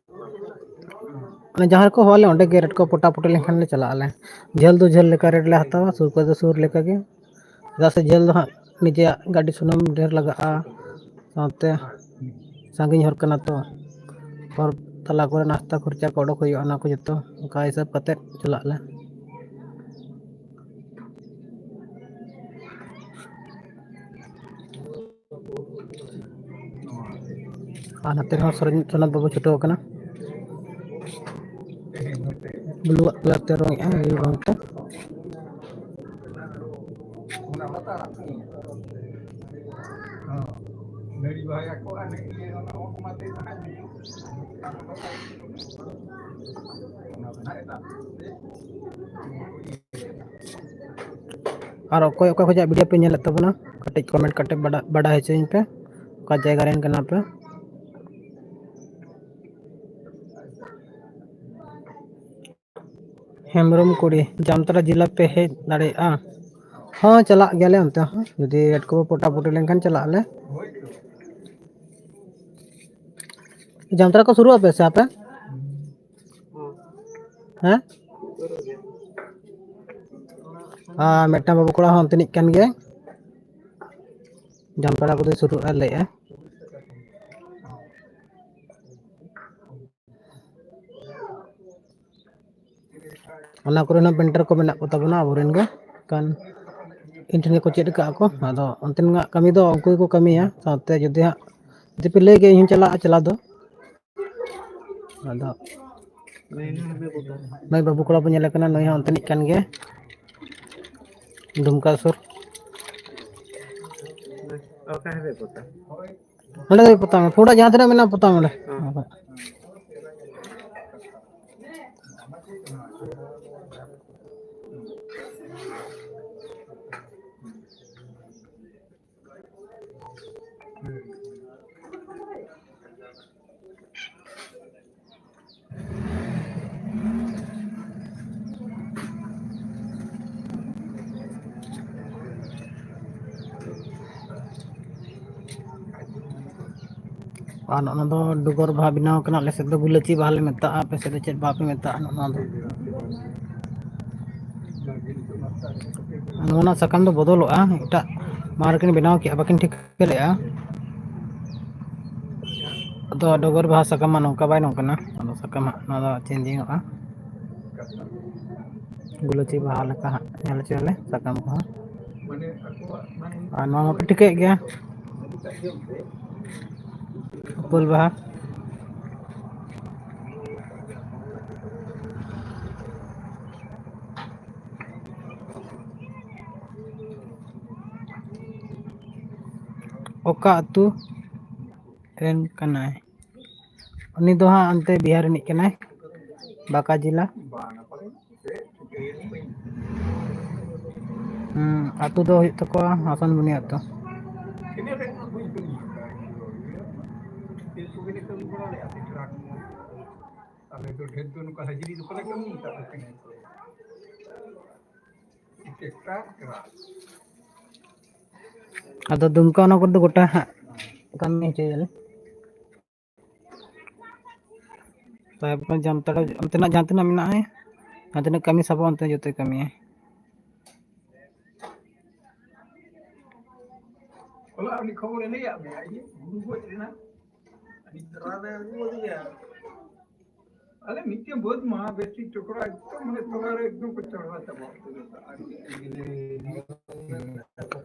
ᱢᱟᱱᱮ ᱡᱟᱦᱟᱸ ᱨᱮᱠᱚ ᱦᱚᱦᱚ ᱟᱞᱮ, ᱚᱸᱰᱮ ᱜᱮ rate ᱠᱚ ᱯᱚᱴᱟᱯᱚᱴᱤ ᱞᱮᱱᱠᱷᱟᱱ ᱞᱮ ᱪᱟᱞᱟᱜ ᱟᱞᱮ᱾ ᱡᱷᱟᱹᱞ ᱫᱚ ᱡᱷᱟᱹᱞ ᱞᱮᱠᱟ rate ᱞᱮ ᱦᱟᱛᱟᱣᱟ, ᱥᱩᱨ ᱠᱚᱨᱮ ᱫᱚ ᱥᱩᱨ ᱞᱮᱠᱟ ᱜᱮ᱾ ᱪᱮᱫᱟᱜ ᱥᱮ ᱡᱷᱟᱹᱞ ᱫᱚ ᱦᱟᱸᱜ ᱱᱤᱡᱮᱭᱟᱜ ᱜᱟᱹᱰᱤ ᱥᱩᱱᱩᱢ ᱰᱷᱮᱨ ᱞᱟᱜᱟᱜᱼᱟ, ᱥᱟᱶᱛᱮ ᱥᱟᱺᱜᱤᱧ ᱦᱚᱨ ᱠᱟᱱᱟ ᱛᱚ, ᱦᱚᱨ ᱛᱟᱞᱟ ᱠᱚᱨᱮ ᱱᱟᱥᱛᱟ ᱠᱷᱚᱨᱪᱟ ᱠᱚ ᱚᱰᱚᱠ ᱦᱩᱭᱩᱜᱼᱟ, ᱚᱱᱟ ᱠᱚ ᱡᱚᱛᱚ ᱚᱱᱠᱟ ᱦᱤᱥᱟᱹᱵ ᱠᱟᱛᱮᱫ ᱪᱟᱞᱟᱜ ᱟᱞᱮ᱾ ᱟᱨ ᱱᱚᱛᱮ ᱨᱮᱦᱚᱸ ᱥᱚᱨᱚᱡᱽ ᱥᱚᱱᱚᱛ ᱵᱟᱹᱵᱩ ᱪᱷᱩᱴᱟᱹᱣ ᱟᱠᱟᱱᱟ᱾ ᱵᱞᱩᱣᱟᱜ colour ᱛᱮ ᱨᱚᱝ ᱮᱜᱼᱟ ᱱᱤᱞ ᱨᱚᱝ ᱛᱮ᱾ ᱟᱨ ᱚᱠᱚᱭ ᱚᱠᱟ ᱠᱷᱚᱱᱟᱜ video ᱯᱮ ᱧᱮᱞᱮᱫ ᱛᱟᱵᱚᱱᱟ, ᱠᱟᱹᱴᱤᱡ comment ᱠᱟᱛᱮ ᱵᱟᱰᱟ-, ᱵᱟᱰᱟᱭ ᱦᱚᱪᱚᱧ ᱯᱮ, ᱚᱠᱟ ᱡᱟᱭᱜᱟ ᱨᱮᱱ ᱠᱟᱱᱟ ᱯᱮ᱾ ᱦᱮᱢᱵᱨᱚᱢ ᱠᱩᱲᱤ, ᱡᱟᱢᱛᱟᱲᱟ ᱡᱮᱞᱟ ᱯᱮ ᱦᱮᱡ ᱫᱟᱲᱮᱭᱟᱜᱼᱟ? ᱦᱚᱸ, ᱪᱟᱞᱟᱜ ᱜᱮᱭᱟᱞᱮ ᱚᱱᱛᱮ ᱦᱚᱸ, ᱡᱩᱫᱤ ᱮᱴᱠᱮᱴᱚᱬᱮ ᱯᱚᱴᱟᱯᱚᱴᱤ ᱞᱮᱱᱠᱷᱟᱱ ᱪᱟᱞᱟᱜ ᱟᱞᱮ᱾ ᱡᱟᱢᱛᱟᱲᱟ ᱠᱚ ᱥᱩᱨᱩᱜ ᱟᱯᱮ ᱥᱮ ᱟᱯᱮ? ᱦᱮᱸ? ᱟᱨ ᱢᱤᱫᱴᱟᱝ ᱵᱟᱹᱵᱩ ᱠᱚᱲᱟ ᱦᱚᱸ ᱚᱱᱛᱮᱱᱤᱡ ᱠᱟᱱ ᱜᱮᱭᱟᱭ, ᱡᱟᱢᱛᱟᱲᱟ ᱠᱚᱫᱚᱭ ᱥᱩᱨᱩᱜᱼᱟ ᱞᱟᱹᱭᱮᱜᱼᱟ᱾ ᱚᱱᱟ ᱠᱚᱨᱮᱱᱟᱜ ᱯᱮᱱᱴᱟᱨ ᱠᱚ ᱢᱮᱱᱟᱜ ᱠᱚ ᱛᱟᱵᱚᱱᱟ ᱟᱵᱚᱨᱮᱱ ᱜᱮ, ᱠᱷᱟᱱ ᱤᱧ ᱴᱷᱮᱱ ᱜᱮᱠᱚ ᱪᱮᱫ ᱟᱠᱟᱫᱼᱟ ᱠᱚ᱾ ᱟᱫᱚ ᱚᱱᱛᱮᱱᱟᱜ ᱠᱟᱹᱢᱤ ᱫᱚ ᱩᱱᱠᱩ ᱜᱮᱠᱚ ᱠᱟᱹᱢᱤᱭᱟ᱾ ᱥᱟᱶᱛᱮ ᱡᱩᱫᱤ ᱦᱟᱸᱜ, ᱡᱩᱫᱤ ᱯᱮ ᱞᱟᱹᱭ ᱜᱮᱭᱟ, ᱤᱧ ᱦᱚᱸᱧ ᱪᱟᱞᱟᱜᱼᱟ ᱪᱟᱞᱟᱣ ᱫᱚ᱾ ᱟᱫᱚ ᱱᱩᱭ ᱵᱟᱹᱵᱩ ᱠᱚᱲᱟ ᱵᱚᱱ ᱧᱮᱞᱮ ᱠᱟᱱᱟ, ᱱᱩᱭ ᱦᱚᱸ ᱚᱱᱛᱮᱱᱤᱡ ᱠᱟᱱ ᱜᱮᱭᱟ, ᱫᱩᱢᱠᱟ ᱥᱩᱨ᱾ ᱚᱠᱟ ᱨᱮ ᱯᱚᱛᱟᱢ? ᱚᱸᱰᱮ ᱫᱚ ᱯᱚᱛᱟᱢ, ᱯᱩᱸᱰᱟᱜ ᱡᱟᱦᱟᱸ ᱛᱤᱱᱟᱹᱜ ᱢᱮᱱᱟᱜᱼᱟ, ᱯᱚᱛᱟᱢ ᱚᱸᱰᱮ᱾ ᱦᱮᱸ᱾ ᱟᱨ ᱱᱚᱜᱼᱚ ᱱᱚᱣᱟ ᱫᱚ ᱰᱚᱜᱚᱨ ᱵᱟᱦᱟ ᱵᱮᱱᱟᱣ ᱠᱟᱱᱟ᱾ ᱟᱞᱮ ᱥᱮᱫ ᱫᱚ ᱜᱩᱞᱟᱹᱪᱤ ᱵᱟᱦᱟ ᱞᱮ ᱢᱮᱛᱟᱜᱼᱟ, ᱟᱯᱮ ᱥᱮᱫ ᱫᱚ ᱪᱮᱫ ᱵᱟᱦᱟ ᱯᱮ ᱢᱮᱛᱟᱜᱼᱟ? ᱱᱚᱜᱼᱚ ᱱᱚᱣᱟ ᱫᱚ, ᱱᱚᱣᱟ ᱨᱮᱱᱟᱜ ᱥᱟᱠᱟᱢ ᱫᱚ ᱵᱚᱫᱚᱞᱚᱜᱼᱟ, ᱮᱴᱟᱜ ᱵᱟᱦᱟ ᱨᱮᱠᱤᱱ ᱵᱮᱱᱟᱣ ᱠᱮᱜᱼᱟ, ᱵᱟᱹᱠᱤᱱ ᱴᱷᱤᱠᱟᱹ ᱞᱮᱜᱼᱟ᱾ ᱟᱫᱚ ᱰᱚᱜᱚᱨ ᱵᱟᱦᱟ ᱥᱟᱠᱟᱢ ᱢᱟ ᱱᱚᱝᱠᱟ ᱵᱟᱭ ᱱᱚᱝᱠᱟᱱᱟ, ᱟᱫᱚ ᱥᱟᱠᱟᱢ ᱦᱟᱸᱜ ᱱᱚᱣᱟ ᱫᱚ ᱪᱮᱧᱡᱤᱝᱚᱜᱼᱟ᱾ ᱜᱩᱞᱟᱹᱪᱤ ᱵᱟᱦᱟ ᱞᱮᱠᱟ ᱦᱟᱸᱜ ᱧᱮᱞ ᱦᱚᱪᱚᱭᱟᱞᱮ ᱥᱟᱠᱟᱢ ᱠᱚᱦᱚᱸ᱾ ᱟᱨ ᱱᱚᱣᱟ ᱢᱟᱯᱮ ᱴᱷᱤᱠᱟᱹᱭᱮᱫ ᱜᱮᱭᱟ, ᱩᱯᱟᱹᱞ ᱵᱟᱦᱟ᱾ ᱚᱠᱟ ᱟᱹᱛᱩ ᱨᱮᱱ ᱠᱟᱱᱟᱭ? ᱩᱱᱤ ᱫᱚ ᱦᱟᱸᱜ ᱚᱱᱛᱮ ᱵᱤᱦᱟᱨ ᱨᱤᱱᱤᱡ ᱠᱟᱱᱟᱭ, ᱵᱟᱸᱠᱟ ᱡᱮᱞᱟ᱾ ᱦᱩᱸ, ᱟᱹᱛᱩ ᱫᱚ ᱦᱩᱭᱩᱜ ᱛᱟᱠᱚᱣᱟ ᱦᱟᱥᱟᱱ ᱵᱩᱱᱤᱭᱟᱹ ᱟᱹᱛᱩ᱾ ᱮᱠᱫᱚᱢ ᱱᱚᱝᱠᱟ ᱦᱟᱹᱡᱨᱤ ᱫᱚ ᱯᱟᱞᱮ ᱠᱟᱹᱢᱤ ᱠᱟᱜ ᱠᱟᱱᱟᱭ᱾ ᱮᱠᱴᱟ ᱠᱞᱟᱥ᱾ ᱟᱫᱚ ᱫᱩᱢᱠᱟ ᱚᱱᱟ ᱠᱚᱨᱮ ᱫᱚ ᱜᱚᱴᱟ ᱦᱟᱸᱜ ᱠᱟᱹᱢᱤ ᱦᱚᱪᱚᱭᱟᱞᱮ᱾ ᱥᱟᱦᱮᱵᱽᱜᱚᱸᱡᱽ, ᱡᱟᱢᱛᱟᱲᱟ, ᱚᱱᱛᱮᱱᱟᱜ ᱡᱟᱦᱟᱸ ᱛᱤᱱᱟᱹᱜ ᱢᱮᱱᱟᱜᱼᱟ, ᱡᱟᱦᱟᱸ ᱛᱤᱱᱟᱹᱜ ᱠᱟᱹᱢᱤ ᱥᱟᱵᱚᱜᱼᱟ, ᱚᱱᱛᱮ ᱡᱚᱛᱚᱭ ᱠᱟᱹᱢᱤᱭᱟ᱾ ᱦᱚᱞᱟ ᱩᱱᱤ ᱠᱷᱚᱵᱚᱨᱮ ᱞᱟᱹᱭᱟᱫ ᱢᱮᱭᱟ, ᱤᱭᱟᱹ, ᱜᱩᱰᱩ ᱜᱚᱡ ᱨᱮᱱᱟᱜ? ᱟᱹᱰᱤ ᱛᱟᱨᱟ ᱨᱮ ᱟᱹᱜᱩ ᱟᱹᱫᱤᱧᱟ᱾ ᱟᱞᱮ ᱢᱤᱫᱴᱮᱱ ᱵᱟᱹᱫᱽ ᱢᱟ ᱵᱮᱥ ᱴᱷᱤᱠ ᱴᱚᱠᱨᱟ ᱮᱠᱫᱚᱢ ᱢᱟᱱᱮ ᱛᱚᱞᱟ ᱨᱮ ᱮᱠᱫᱚᱢ ᱠᱚ ᱪᱟᱲᱦᱟ ᱪᱟᱵᱟ ᱩᱛᱟᱹᱨ ᱟᱠᱟᱫᱼᱟ᱾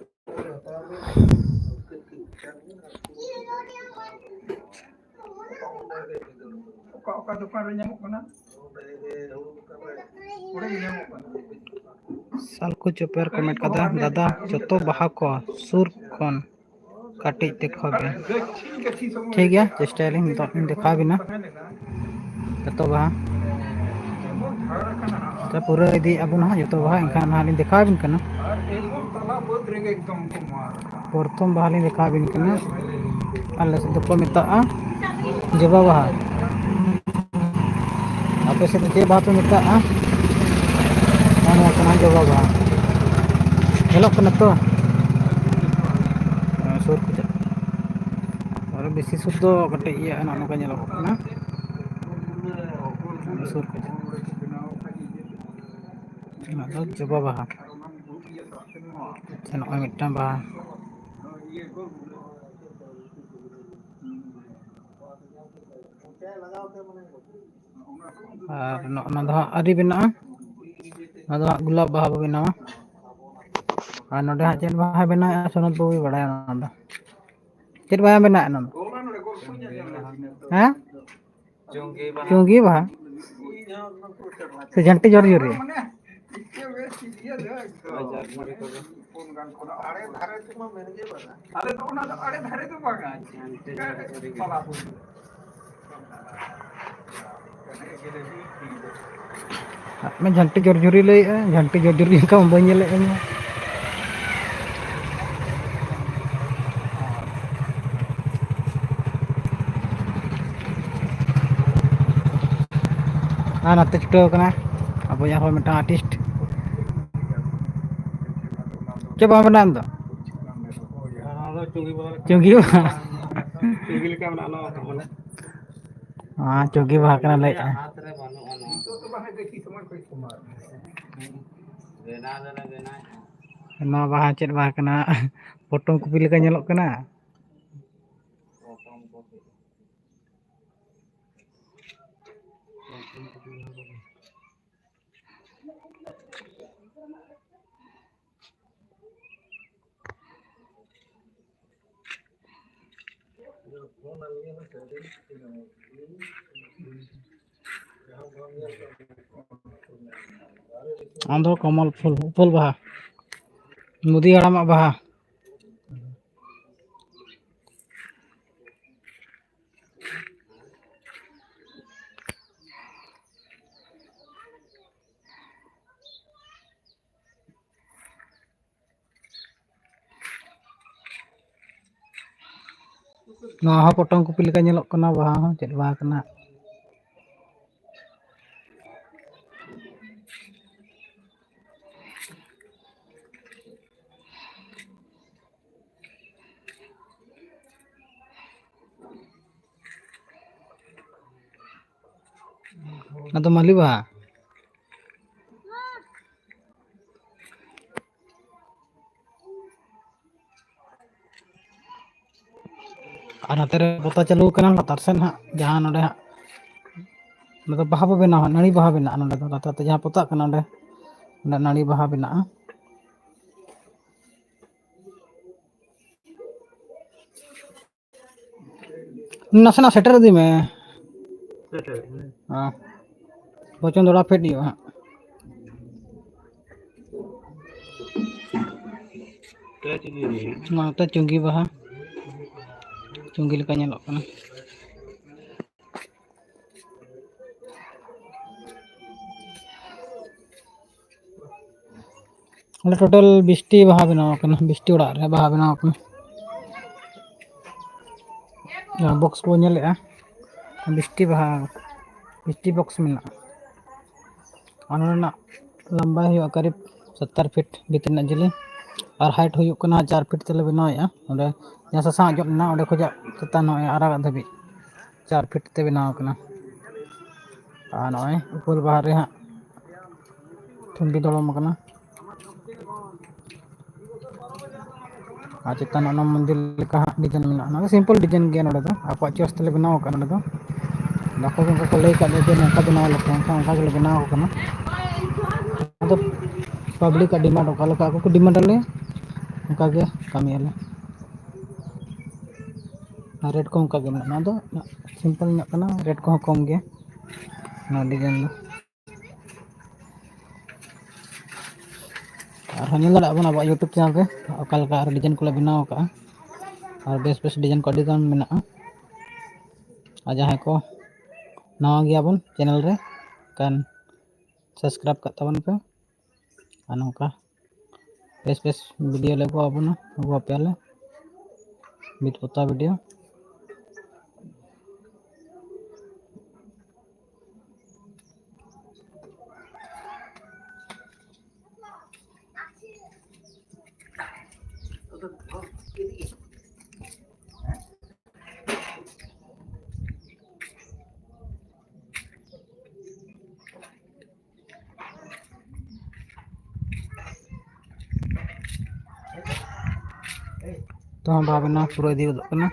ᱚᱠᱟ, ᱚᱠᱟ ᱫᱚᱠᱟᱱ ᱨᱮ ᱧᱟᱢᱚᱜ ᱠᱟᱱᱟ? ᱚᱸᱰᱮ ᱜᱮ ᱧᱟᱢᱚᱜ ᱠᱟᱱᱟ᱾ ᱥᱟᱞᱠᱩ ᱪᱚᱯᱮᱭᱟᱨ ᱠᱚ ᱢᱮᱱ ᱠᱟᱫᱟ, ᱫᱟᱫᱟ, ᱡᱚᱛᱚ ᱵᱟᱦᱟ ᱠᱚ ᱥᱩᱨ ᱠᱷᱚᱱ ᱠᱟᱹᱴᱤᱡ ᱫᱮᱠᱷᱟᱣ ᱵᱮᱱ᱾ ᱴᱷᱤᱠ ᱜᱮᱭᱟ, ᱪᱮᱥᱴᱟᱭᱟᱞᱤᱧ ᱱᱤᱛᱚᱜ ᱞᱤᱧ ᱫᱮᱠᱷᱟᱣ ᱵᱤᱱᱟ᱾ ᱡᱚᱛᱚ ᱵᱟᱦᱟ᱾ ᱟᱪᱪᱷᱟ, ᱯᱩᱨᱟᱹ ᱤᱫᱤᱭᱮᱫᱼᱟ ᱵᱚᱱ ᱦᱟᱸᱜ ᱡᱚᱛᱚ ᱵᱟᱦᱟ, ᱮᱱᱠᱷᱟᱱ ᱱᱟᱦᱟᱜ ᱞᱤᱧ ᱫᱮᱠᱷᱟᱣ ᱟᱵᱤᱱ ᱠᱟᱱᱟ᱾ ᱯᱨᱚᱛᱷᱚᱢ ᱵᱟᱦᱟ ᱞᱤᱧ ᱫᱮᱠᱷᱟᱣ ᱟᱵᱤᱱ ᱠᱟᱱᱟ᱾ ᱟᱞᱮ ᱥᱮᱫ ᱫᱚᱠᱚ ᱢᱮᱛᱟᱜᱼᱟ ᱡᱚᱵᱟ ᱵᱟᱦᱟ᱾ ᱟᱯᱮ ᱥᱮᱫ ᱫᱚ ᱪᱮᱫ ᱵᱟᱦᱟ ᱯᱮ ᱢᱮᱛᱟᱜᱼᱟ? ᱱᱚᱣᱟ ᱠᱟᱱᱟ ᱡᱚᱵᱟ ᱵᱟᱦᱟ᱾ ᱧᱮᱞᱚᱜ ᱠᱟᱱᱟ ᱛᱚ? ᱥᱩᱨ ᱠᱷᱚᱱᱟᱜ᱾ ᱟᱨ ᱵᱮᱥᱤ ᱥᱩᱨ ᱫᱚ ᱠᱟᱹᱴᱤᱡ ᱤᱭᱟᱹ ᱱᱚᱜᱼᱚ ᱱᱚᱝᱠᱟ ᱧᱮᱞᱚᱜᱚᱜ ᱠᱟᱱᱟ᱾ ᱥᱩᱨ ᱠᱷᱚᱱᱟᱜ᱾ ᱚᱱᱟ ᱫᱚ ᱡᱚᱵᱟ ᱵᱟᱦᱟ᱾ ᱟᱪᱪᱷᱟ, ᱱᱚᱜᱼᱚᱭ ᱢᱤᱫᱴᱟᱝ ᱵᱟᱦᱟ᱾ ᱟᱨ ᱱᱚᱜᱼᱚ ᱱᱚᱣᱟ ᱫᱚ ᱦᱟᱸᱜ ᱟᱹᱣᱨᱤ ᱵᱮᱱᱟᱜᱼᱟ᱾ ᱱᱚᱣᱟ ᱫᱚ ᱦᱟᱸᱜ ᱜᱳᱞᱟᱯ ᱵᱟᱦᱟ ᱵᱚ ᱵᱮᱱᱟᱣᱟ᱾ ᱟᱨ ᱱᱚᱰᱮ ᱦᱟᱸᱜ ᱪᱮᱫ ᱵᱟᱦᱟ ᱵᱮᱱᱟᱣᱮᱫᱼᱟ, ᱥᱚᱱᱚᱛ ᱵᱟᱹᱵᱩᱭ ᱵᱟᱲᱟᱭᱟ ᱚᱱᱟ ᱫᱚ᱾ ᱪᱮᱫ ᱵᱟᱦᱟ ᱵᱮᱱᱟᱣᱮᱫᱼᱟ ᱱᱚᱣᱟ ᱫᱚ? ᱦᱮᱸ? ᱪᱩᱝᱜᱤ ᱵᱟᱦᱟ᱾ ᱪᱩᱝᱜᱤ ᱵᱟᱦᱟ? ᱥᱮ ᱡᱷᱟᱹᱱᱴᱤ ᱡᱚᱨᱡᱚᱨᱤ? ᱟᱞᱮ ᱫᱚ ᱚᱱᱟ ᱫᱚ ᱟᱲᱮ ᱫᱷᱟᱨᱮ ᱫᱚ ᱵᱟᱝᱟ᱾ ᱟᱫ ᱢᱮ ᱡᱷᱟᱹᱱᱴᱤ ᱡᱚᱨᱡᱚᱨᱤ ᱞᱟᱹᱭᱮᱜᱼᱟ, ᱡᱷᱟᱹᱱᱴᱤ ᱡᱚᱨᱡᱚᱨᱤ ᱚᱱᱠᱟ ᱢᱟ ᱵᱟᱹᱧ ᱧᱮᱞᱮᱫ ᱠᱟᱱᱟ᱾ ᱟᱨ ᱱᱚᱛᱮ ᱪᱷᱩᱴᱟᱹᱣ ᱠᱟᱱᱟ ᱟᱵᱚᱭᱟᱜ ᱦᱚᱸ ᱢᱤᱫᱴᱟᱝ ᱟᱨᱴᱤᱥᱴ᱾ ᱪᱮᱫ ᱵᱟᱦᱟ ᱵᱮᱱᱟᱣ ᱮᱢ ᱫᱚ? ᱚᱱᱟ ᱫᱚ ᱪᱩᱝᱜᱤ ᱵᱟᱦᱟ᱾ ᱪᱩᱝᱜᱤ ᱵᱟᱦᱟ᱾ ᱪᱩᱝᱜᱤ ᱞᱮᱠᱟ ᱢᱮᱱᱟᱜᱼᱟ ᱚᱱᱟ ᱢᱟᱛᱚ ᱵᱚᱞᱮ᱾ ᱦᱮᱸ, ᱪᱩᱝᱜᱤ ᱵᱟᱦᱟ ᱠᱟᱱᱟ ᱞᱟᱹᱭᱮᱫᱼᱟ᱾ ᱦᱟᱛ ᱨᱮ ᱵᱟᱹᱱᱩᱜᱼᱟ ᱱᱚᱣᱟ᱾ ᱵᱮᱱᱟᱣ ᱫᱚᱞᱮ ᱵᱮᱱᱟᱣᱮᱫᱼᱟ᱾ ᱱᱚᱣᱟ ᱵᱟᱦᱟ ᱪᱮᱫ ᱵᱟᱦᱟ ᱠᱟᱱᱟ? ᱯᱚᱴᱚᱢ ᱠᱚᱯᱤ ᱞᱮᱠᱟ ᱧᱮᱞᱚᱜ ᱠᱟᱱᱟ᱾ ᱯᱚᱴᱚᱢ ᱠᱚᱯᱤ᱾ ᱟᱢ ᱫᱚ ᱠᱚᱢᱚᱞ ᱯᱷᱩᱞ, ᱩᱯᱟᱹᱞ ᱵᱟᱦᱟ, ᱢᱩᱫᱤ ᱦᱟᱲᱟᱢᱟᱜ ᱵᱟᱦᱟ᱾ ᱱᱚᱣᱟ ᱦᱚᱸ ᱯᱚᱴᱚᱢ ᱠᱚᱯᱤ ᱞᱮᱠᱟ ᱧᱮᱞᱚᱜ ᱠᱟᱱᱟ, ᱵᱟᱦᱟ ᱦᱚᱸ ᱪᱮᱫ ᱵᱟᱦᱟ ᱠᱟᱱᱟ᱾ ᱚᱱᱟ ᱫᱚ ᱢᱟᱹᱞᱤ ᱵᱟᱦᱟ᱾ ᱟᱨ ᱱᱚᱛᱮ ᱨᱮ ᱯᱚᱛᱟᱣ ᱪᱟᱹᱞᱩ ᱠᱟᱱᱟ ᱞᱟᱛᱟᱨ ᱥᱮᱱ ᱦᱟᱸᱜ, ᱡᱟᱦᱟᱸ ᱱᱚᱰᱮ ᱦᱟᱸᱜ, ᱱᱚᱰᱮ ᱵᱟᱦᱟ ᱵᱚ ᱵᱮᱱᱟᱣᱟ, ᱱᱟᱹᱲᱤ ᱵᱟᱦᱟ ᱵᱮᱱᱟᱜᱼᱟ ᱱᱚᱰᱮ ᱫᱚ, ᱞᱟᱛᱟᱨ ᱛᱮ ᱡᱟᱦᱟᱸ ᱯᱚᱛᱟᱜ ᱠᱟᱱᱟ ᱚᱸᱰᱮ, ᱚᱸᱰᱮ ᱱᱟᱹᱲᱤ ᱵᱟᱦᱟ ᱵᱮᱱᱟᱜᱼᱟ᱾ ᱱᱟᱥᱮᱱᱟᱜ ᱥᱮᱴᱮᱨ ᱤᱫᱤ ᱢᱮ᱾ ᱥᱮᱴᱮᱨ ᱤᱫᱤ ᱢᱮ᱾ ᱦᱮᱸ᱾ ᱵᱚᱪᱚᱱ ᱫᱚ ᱚᱲᱟᱜ ᱯᱷᱮᱰ ᱦᱩᱭᱩᱜᱼᱟ ᱦᱟᱸᱜ᱾ ᱛᱚ ᱪᱮᱫ ᱤᱧ ᱞᱟᱹᱭᱟ? ᱱᱚᱣᱟ ᱫᱚ ᱪᱩᱝᱜᱤ ᱵᱟᱦᱟ, ᱪᱩᱝᱜᱤ ᱞᱮᱠᱟ ᱧᱮᱞᱚᱜ ᱠᱟᱱᱟ᱾ ᱚᱸᱰᱮ ᱴᱳᱴᱟᱞ ᱵᱤᱥᱴᱤ ᱵᱟᱦᱟ ᱵᱮᱱᱟᱣ ᱟᱠᱟᱱᱟ, ᱵᱤᱥᱴᱤ ᱚᱲᱟᱜ ᱨᱮ ᱵᱟᱦᱟ ᱵᱮᱱᱟᱣ ᱟᱠᱟᱱᱟ᱾ ᱡᱟᱦᱟᱸ ᱵᱚᱠᱥ ᱠᱚ ᱧᱮᱞᱮᱫᱼᱟ, ᱵᱤᱥᱴᱤ ᱵᱟᱦᱟ, ᱵᱤᱥᱴᱤ ᱵᱚᱠᱥ ᱢᱮᱱᱟᱜᱼᱟ᱾ ᱟᱨ ᱱᱚᱰᱮᱱᱟᱜ ᱞᱟᱢᱵᱟᱭ ᱦᱩᱭᱩᱜᱼᱟ ᱠᱟᱨᱤᱵ ᱥᱚᱛᱛᱚᱨ ᱯᱷᱤᱴ ᱵᱷᱤᱛᱤᱨ ᱨᱮᱱᱟᱜ ᱡᱤᱞᱤᱧ, ᱟᱨ ᱦᱟᱭᱤᱴ ᱦᱩᱭᱩᱜ ᱠᱟᱱᱟ ᱪᱟᱨ ᱯᱷᱤᱴ ᱛᱮᱞᱮ ᱵᱮᱱᱟᱣᱮᱫᱼᱟ᱾ ᱚᱸᱰᱮ ᱡᱟᱦᱟᱸ ᱥᱟᱥᱟᱝ ᱡᱚᱜ ᱞᱮᱱᱟ, ᱚᱸᱰᱮ ᱠᱷᱚᱱᱟᱜ ᱪᱮᱛᱟᱱ ᱱᱚᱜᱼᱚᱭ ᱟᱨᱟᱜᱟᱜ ᱫᱷᱟᱹᱵᱤᱡ ᱪᱟᱨ ᱯᱷᱤᱴ ᱛᱮ ᱵᱮᱱᱟᱣ ᱠᱟᱱᱟ᱾ ᱟᱨ ᱱᱚᱜᱼᱚᱭ ᱩᱯᱟᱹᱞ ᱵᱟᱦᱟ ᱨᱮ ᱦᱟᱸᱜ ᱛᱷᱩᱢᱵᱤ ᱫᱚᱲᱚᱢ ᱟᱠᱟᱱᱟ᱾ ᱟᱨ ᱪᱮᱛᱟᱱ ᱚᱱᱟ ᱢᱚᱱᱫᱤᱨ ᱞᱮᱠᱟ ᱦᱟᱸᱜ ᱰᱤᱡᱟᱭᱤᱱ ᱢᱮᱱᱟᱜᱼᱟ᱾ ᱚᱱᱟ ᱫᱚ ᱥᱤᱢᱯᱚᱞ ᱰᱤᱡᱟᱭᱤᱱ ᱜᱮᱭᱟ᱾ ᱱᱚᱰᱮ ᱫᱚ ᱟᱠᱚᱣᱟᱜ ᱪᱚᱭᱮᱥ ᱛᱮᱞᱮ ᱵᱮᱱᱟᱣ ᱟᱠᱟᱫᱼᱟ᱾ ᱱᱚᱰᱮ ᱫᱚ ᱟᱠᱚ ᱜᱮ ᱚᱱᱠᱟ ᱠᱚ ᱞᱟᱹᱭ ᱟᱠᱟᱫ ᱞᱮᱭᱟ ᱡᱮ ᱱᱚᱝᱠᱟ ᱵᱮᱱᱟᱣ ᱟᱞᱮ ᱯᱮ, ᱮᱱᱠᱷᱟᱱ ᱚᱱᱠᱟ ᱜᱮᱞᱮ ᱵᱮᱱᱟᱣ ᱟᱠᱚ ᱠᱟᱱᱟ᱾ ᱟᱫᱚ ᱯᱟᱵᱽᱞᱤᱠᱟᱜ ᱰᱤᱢᱟᱱᱰ ᱚᱠᱟ ᱞᱮᱠᱟ ᱟᱠᱚ ᱠᱚ ᱰᱤᱢᱟᱱᱰ ᱟᱞᱮ, ᱚᱱᱠᱟ ᱜᱮ ᱠᱟᱹᱢᱤᱭᱟᱞᱮ᱾ ᱟᱨ ᱨᱮᱴ ᱠᱚ ᱚᱱᱠᱟ ᱜᱮ ᱢᱮᱱᱟᱜᱼᱟ᱾ ᱱᱚᱣᱟ ᱫᱚ ᱥᱤᱢᱯᱚᱞ ᱧᱚᱜ ᱠᱟᱱᱟ, ᱨᱮᱴ ᱠᱚᱦᱚᱸ ᱠᱚᱢ ᱜᱮᱭᱟ ᱱᱚᱣᱟ ᱰᱤᱡᱟᱭᱤᱱ ᱫᱚ᱾ ᱟᱨᱦᱚᱸ ᱧᱮᱞ ᱫᱟᱲᱮᱭᱟᱜ ᱵᱚᱱ ᱟᱵᱚᱣᱟᱜ YouTube ᱪᱮᱱᱮᱞ ᱨᱮ ᱚᱠᱟ ᱞᱮᱠᱟ ᱟᱨ ᱰᱤᱡᱟᱭᱤᱱ ᱠᱚᱞᱮ ᱵᱮᱱᱟᱣ ᱟᱠᱟᱫᱼᱟ᱾ ᱟᱨ ᱵᱮᱥ ᱵᱮᱥ ᱰᱤᱡᱟᱭᱤᱱ ᱠᱚ ᱟᱹᱰᱤ ᱜᱟᱱ ᱢᱮᱱᱟᱜᱼᱟ᱾ ᱟᱨ ᱡᱟᱦᱟᱸᱭ ᱠᱚ ᱱᱟᱣᱟ ᱜᱮᱭᱟᱵᱚᱱ ᱪᱮᱱᱮᱞ ᱨᱮ, ᱠᱷᱟᱱ ᱥᱟᱵᱥᱠᱨᱟᱭᱤᱵ ᱠᱟᱜ ᱛᱟᱵᱚᱱ ᱯᱮ᱾ ᱟᱨ ᱱᱚᱝᱠᱟ ᱵᱮᱥ ᱵᱮᱥ ᱵᱷᱤᱰᱤᱭᱳ ᱞᱮ ᱟᱹᱜᱩ ᱟᱵᱚᱱᱟ, ᱟᱹᱜᱩ ᱟᱯᱮᱭᱟᱞᱮ ᱵᱷᱤᱛ ᱯᱚᱛᱟᱣ ᱵᱷᱤᱰᱤᱭᱳ᱾ ᱛᱚ ᱵᱟᱵᱮᱱᱟ ᱯᱩᱨᱟᱹ ᱤᱫᱤ ᱜᱚᱫᱚᱜ ᱠᱟᱱᱟ᱾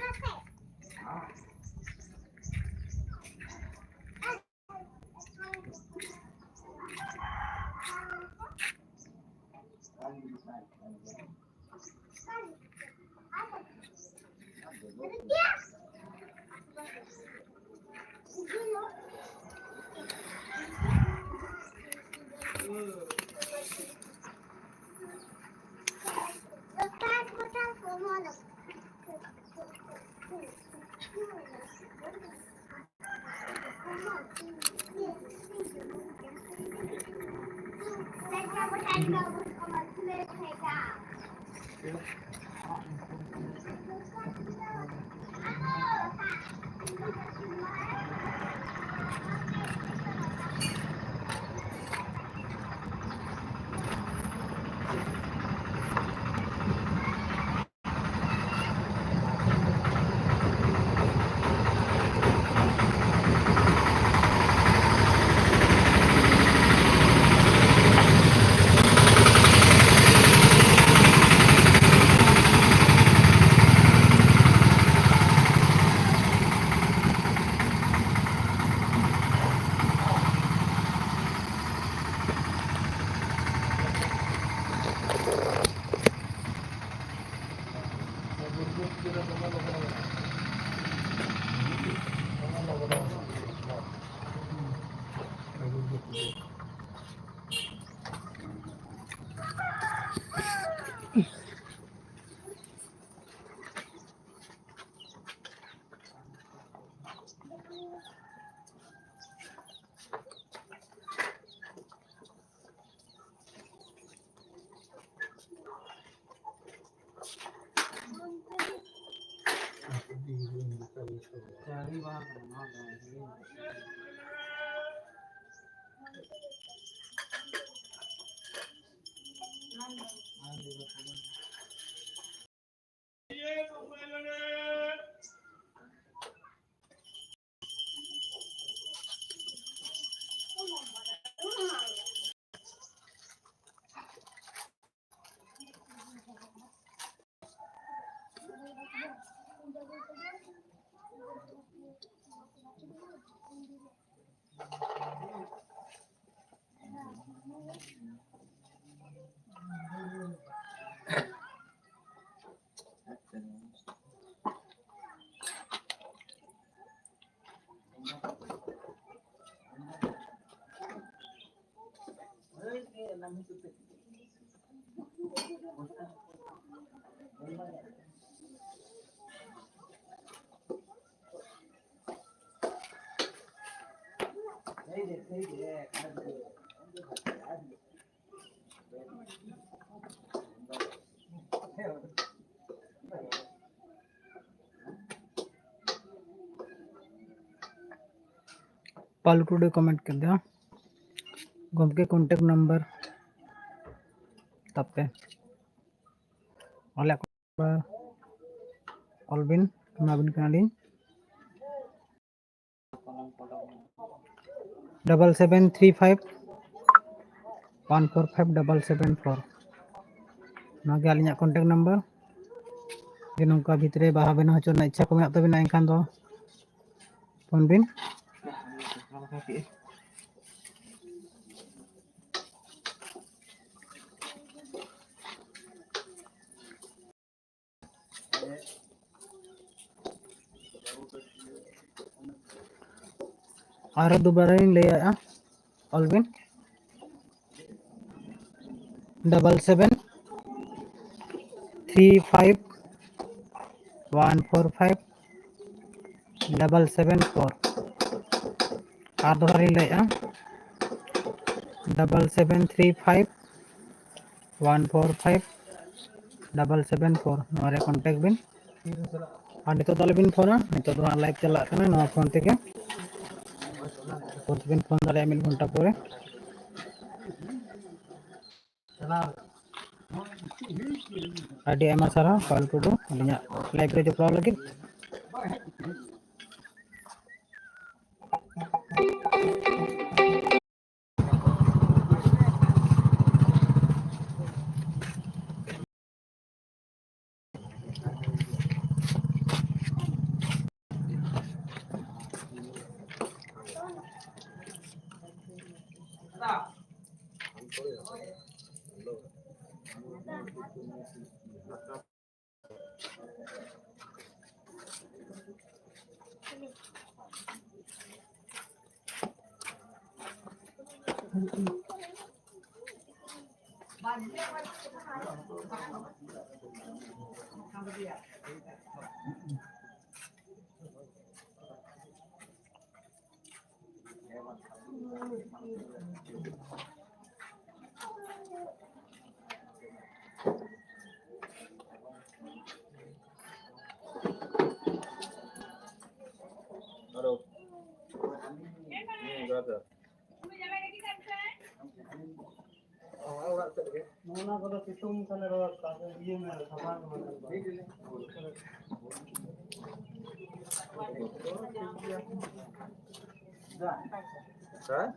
ᱯᱟᱞ ᱴᱩᱰᱩ ᱠᱚᱢᱮᱱᱴ ᱠᱮᱫᱟ, ᱜᱚᱢᱠᱮ ᱠᱚᱱᱴᱮᱠᱴ ᱱᱟᱢᱵᱟᱨ ᱛᱟᱯᱮ ᱚᱞ ᱵᱤᱱ, ᱮᱢᱟᱵᱤᱱ ᱠᱟᱱᱟᱞᱤᱧ᱾ Double seven three five one four five double seven four. ᱱᱚᱣᱟ ᱜᱮ ᱟᱹᱞᱤᱧᱟᱜ ᱠᱚᱱᱴᱮᱠᱴ ᱱᱟᱢᱵᱟᱨ᱾ ᱡᱩᱫᱤ ᱱᱚᱝᱠᱟ ᱵᱷᱤᱛᱨᱤ ᱨᱮ ᱵᱟᱦᱟ ᱵᱮᱱᱟᱣ ᱦᱚᱪᱚ ᱨᱮᱱᱟᱜ ᱤᱪᱪᱷᱟ ᱠᱚ ᱢᱮᱱᱟᱜ ᱛᱟᱵᱤᱱᱟ, ᱮᱱᱠᱷᱟᱱ ᱫᱚ ᱯᱷᱳᱱ ᱵᱤᱱ᱾ ᱟᱨᱚ ᱫᱩᱵᱟᱨᱟ ᱞᱤᱧ ᱞᱟᱹᱭᱟᱜᱼᱟ, ᱚᱞ ᱵᱤᱱ, double seven three five one four five double seven four᱾ ᱟᱨ ᱫᱚᱦᱲᱟ ᱞᱤᱧ ᱞᱟᱹᱭᱮᱫᱼᱟ, double seven three five one four five double seven four, ᱱᱚᱣᱟ ᱨᱮ contact ᱵᱤᱱ᱾ ᱟᱨ ᱱᱤᱛᱚᱜ ᱫᱚ ᱟᱞᱚᱵᱤᱱ ᱯᱷᱳᱱᱟ, ᱱᱤᱛᱚᱜ ᱫᱚ ᱦᱟᱸᱜ live ᱪᱟᱞᱟᱜ ᱠᱟᱱᱟ ᱱᱚᱣᱟ ᱯᱷᱳᱱ ᱛᱮᱜᱮ᱾ ᱯᱷᱳᱱ ᱛᱮᱵᱤᱱ ᱯᱷᱳᱱ ᱫᱟᱲᱮᱭᱟᱜᱼᱟ ᱢᱤᱫ ᱜᱷᱚᱱᱴᱟ ᱯᱚᱨᱮ᱾ ᱟᱹᱰᱤ ᱟᱭᱢᱟ ᱥᱟᱨᱦᱟᱣ ᱯᱟᱞ ᱴᱩᱰᱩ, ᱟᱹᱞᱤᱧᱟᱜ live ᱨᱮ ᱡᱚᱯᱲᱟᱣ ᱞᱟᱹᱜᱤᱫ᱾ ᱦᱮᱞᱳ᱾ ᱦᱮᱸ, ᱡᱚᱦᱟᱨ, ᱡᱚᱦᱟᱨ᱾ ᱚᱱᱟ ᱠᱚᱫᱚ ᱥᱤᱛᱩᱝ ᱛᱟᱦᱞᱮ ᱨᱚᱦᱚᱲ ᱠᱟᱜᱼᱟ, ᱤᱭᱟᱹ ᱢᱮ, ᱥᱟᱯᱷᱟ ᱠᱚ ᱢᱮ᱾ ᱦᱮᱸ?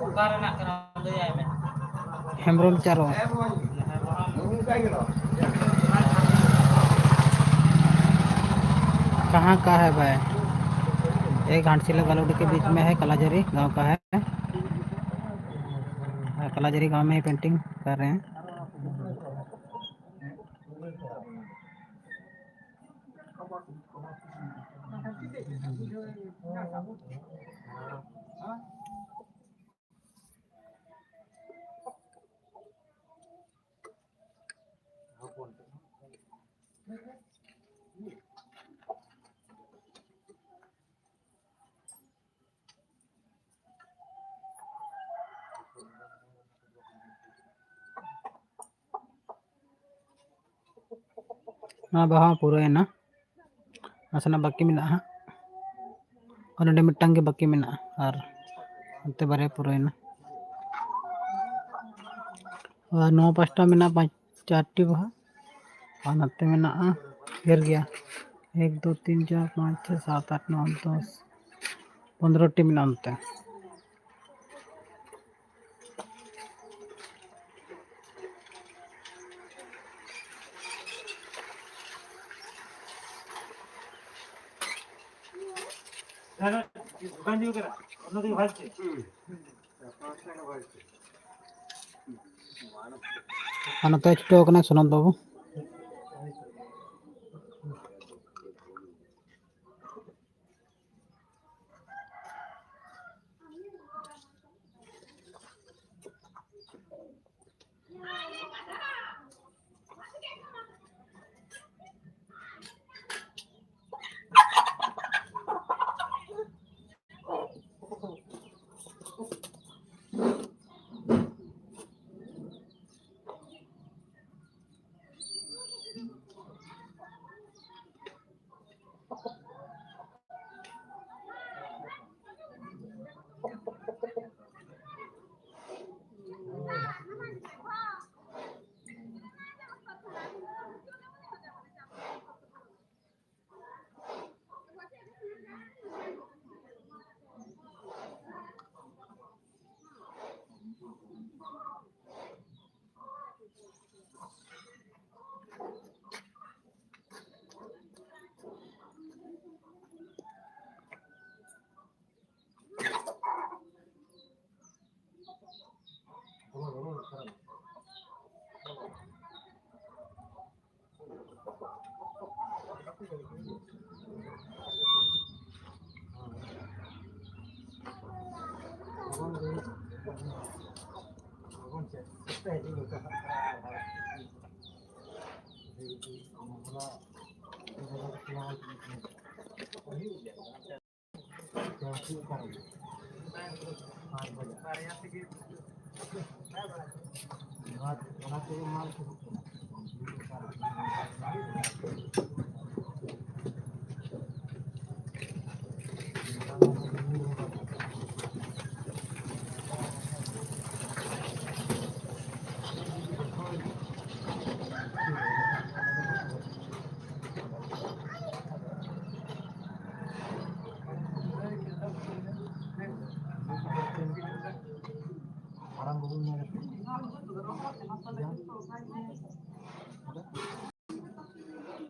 ᱚᱠᱟ ᱨᱮᱱᱟᱜ ᱠᱟᱱᱟ ᱞᱟᱹᱭᱟᱭ ᱢᱮ᱾ ᱦᱮᱢᱵᱨᱚᱢ ᱪᱟᱨᱚ। कहाँ का है भाई? ये घाटशिला गालोडी के बीच में है, कलाझरी गांव का है। हाँ, कलाझरी गांव में ही पेंटिंग कर रहे हैं। ᱱᱚᱣᱟ ᱵᱟᱦᱟ ᱯᱩᱨᱟᱹᱣᱮᱱᱟ, ᱱᱟᱥᱮᱱᱟᱜ ᱵᱟᱹᱠᱤ ᱢᱮᱱᱟᱜᱼᱟ ᱦᱟᱸᱜ᱾ ᱟᱨ ᱱᱚᱰᱮ ᱢᱤᱫᱴᱟᱝ ᱜᱮ ᱵᱟᱹᱠᱤ ᱢᱮᱱᱟᱜᱼᱟ, ᱟᱨ ᱚᱱᱛᱮ ᱵᱟᱨᱭᱟ ᱯᱩᱨᱟᱹᱣᱮᱱᱟ᱾ ᱟᱨ ᱱᱚᱣᱟ ᱯᱟᱥᱴᱟ ᱢᱮᱱᱟᱜᱼᱟ ᱯᱟᱸᱪ, ᱪᱟᱨᱴᱤ ᱵᱟᱦᱟ, ᱟᱨ ᱱᱚᱛᱮ ᱢᱮᱱᱟᱜᱼᱟ ᱰᱷᱮᱨ ᱜᱮᱭᱟ, ᱮᱠ, ᱫᱩ, ᱛᱤᱱ, ᱪᱟᱨ, ᱯᱟᱸᱪ, ᱪᱷᱚᱭ, ᱥᱟᱛ, ᱟᱴ, ᱱᱚ, ᱫᱚᱥ, ᱯᱚᱱᱫᱽᱨᱚ ᱴᱤ ᱢᱮᱱᱟᱜᱼᱟ ᱱᱚᱛᱮ᱾ ᱟᱨ ᱱᱚᱛᱮ ᱪᱷᱩᱴᱟᱹᱣ ᱠᱟᱱᱟᱭ ᱥᱚᱱᱚᱛ ᱵᱟᱹᱵᱩ᱾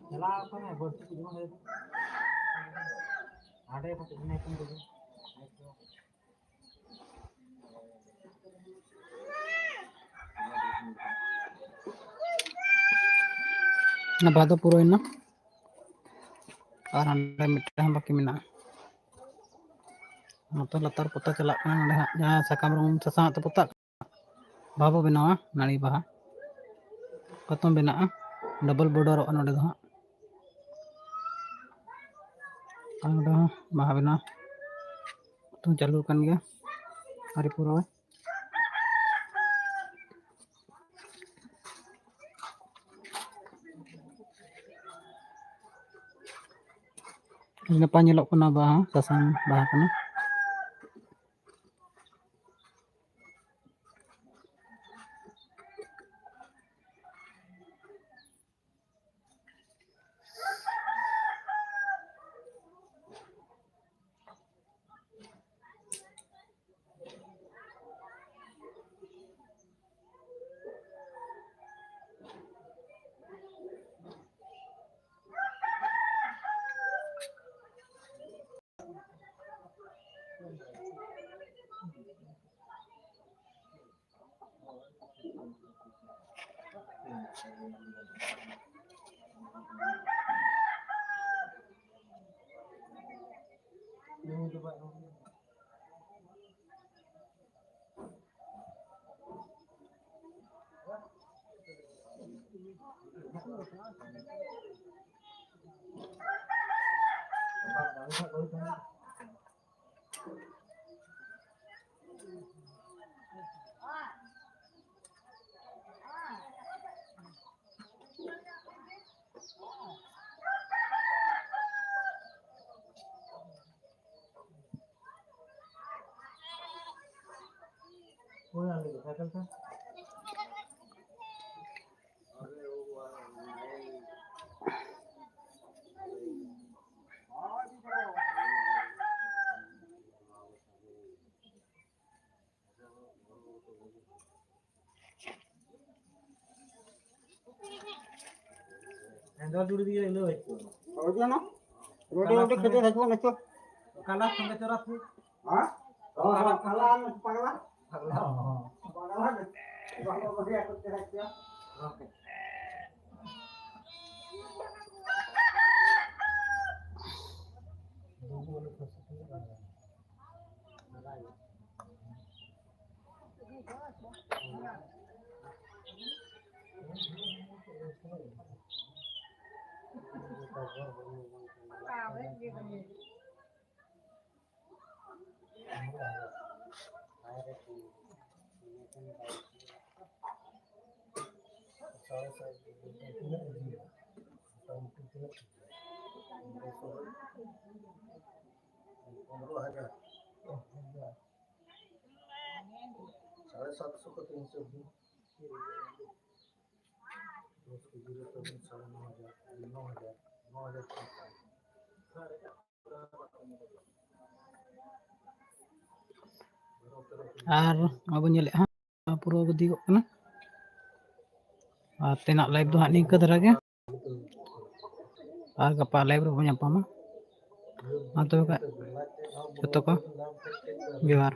ᱪᱟᱞᱟᱣ ᱟᱠᱟᱱᱟᱭ ᱵᱟᱹᱲᱛᱤ ᱠᱚ ᱡᱮᱢᱚᱱ ᱦᱟᱸᱰᱮ ᱠᱟᱹᱴᱤᱡ ᱤᱱᱟᱹ ᱠᱷᱚᱱ ᱜᱮ᱾ ᱚᱱᱟ ᱵᱟᱦᱟ ᱫᱚ ᱯᱩᱨᱟᱹᱣᱮᱱᱟ᱾ ᱟᱨ ᱦᱟᱸᱰᱮ ᱢᱤᱫᱴᱟᱝ ᱵᱟᱹᱠᱤ ᱢᱮᱱᱟᱜᱼᱟ᱾ ᱱᱚᱛᱮ ᱞᱟᱛᱟᱨ ᱯᱚᱛᱟᱣ ᱪᱟᱞᱟᱜ ᱠᱟᱱᱟ᱾ ᱱᱚᱰᱮ ᱦᱟᱸᱜ ᱡᱟᱦᱟᱸ ᱥᱟᱠᱟᱢ ᱨᱚᱝ ᱥᱟᱥᱟᱝ ᱟᱜ ᱛᱮ ᱯᱚᱛᱟᱜ ᱠᱟᱱᱟ, ᱵᱟᱦᱟ ᱵᱚ ᱵᱮᱱᱟᱣᱟ, ᱱᱟᱹᱲᱤ ᱵᱟᱦᱟ᱾ ᱯᱨᱚᱛᱷᱚᱢ ᱵᱮᱱᱟᱜᱼᱟ, ᱰᱚᱵᱚᱞ ᱵᱚᱰᱟᱨᱚᱜᱼᱟ ᱱᱚᱰᱮ ᱫᱚ ᱦᱟᱸᱜ᱾ ᱟᱨ ᱱᱚᱰᱮ ᱦᱚᱸ ᱵᱟᱦᱟ ᱵᱮᱱᱟᱣ ᱱᱤᱛᱚᱝ ᱪᱟᱹᱞᱩ ᱟᱠᱟᱱ ᱜᱮᱭᱟ, ᱟᱹᱣᱨᱤ ᱯᱩᱨᱟᱹᱣᱟ᱾ ᱟᱹᱰᱤ ᱱᱟᱯᱟᱭ ᱧᱮᱞᱚᱜ ᱠᱟᱱᱟ, ᱵᱟᱦᱟ ᱥᱟᱥᱟᱝ ᱵᱟᱦᱟ ᱠᱟᱱᱟ᱾ ᱦᱮᱸᱫᱮ ᱪᱩᱲᱤ ᱫᱤᱭᱮ ᱤᱱᱟᱹ ᱦᱚᱭᱛᱳ᱾ ᱦᱳᱭ ᱡᱮᱱᱚ᱾ ᱨᱳᱰᱮ ᱨᱳᱰᱮ ᱠᱷᱮᱛᱮ ᱛᱟᱠᱚ ᱱᱟᱪᱚ᱾ ᱠᱟᱞᱟ ᱥᱚᱸᱜᱮ ᱪᱚᱨᱟ ᱯᱷᱩ᱾ ᱦᱮᱸ? ᱦᱚᱸ, ᱦᱚᱸ, ᱠᱟᱞᱟ ᱟᱨ ᱯᱟᱜᱽᱞᱟ᱾ ᱯᱟᱜᱽᱞᱟ᱾ ᱦᱚᱸ, ᱦᱚᱸ᱾ ᱯᱟᱜᱽᱞᱟ᱾ ᱵᱟᱝ ᱵᱟᱝ ᱵᱟᱝ ᱟᱠᱚ ᱪᱮᱦᱨᱟ ᱪᱮᱦᱨᱟ᱾ ᱯᱚᱱᱨᱚ ᱦᱟᱡᱟᱨ᱾ ᱥᱟᱲᱮ ᱥᱟᱛᱥᱚ ᱠᱷᱚᱱ ᱛᱤᱱᱥᱚ ᱫᱚᱥ ᱠᱮᱡᱤ ᱨᱮ ᱛᱚᱵᱮ ᱥᱟᱲᱮ ᱱᱚ ᱦᱟᱡᱟᱨ, ᱱᱚ ᱦᱟᱡᱟᱨ, ᱱᱚ ᱦᱟᱡᱟᱨ ᱴᱟᱠᱟ᱾ ᱟᱨ ᱱᱚᱜᱼᱚᱭ ᱵᱚᱱ ᱧᱮᱞᱮᱫᱼᱟ ᱦᱟᱸᱜ, ᱯᱩᱨᱟᱹ ᱤᱫᱤ ᱜᱚᱜ ᱠᱟᱱᱟ᱾ ᱟᱨ ᱛᱮᱱᱟᱜ live ᱫᱚ ᱦᱟᱸᱜ ᱱᱤᱝᱠᱟᱹ ᱫᱷᱟᱨᱟ ᱜᱮ᱾ ᱟᱨ ᱜᱟᱯᱟ live ᱨᱮᱵᱚᱱ ᱧᱟᱯᱟᱢᱟ᱾ ᱢᱟ ᱛᱚᱵᱮ ᱠᱷᱟᱡ ᱡᱚᱛᱚ ᱠᱚ ᱡᱚᱦᱟᱨ᱾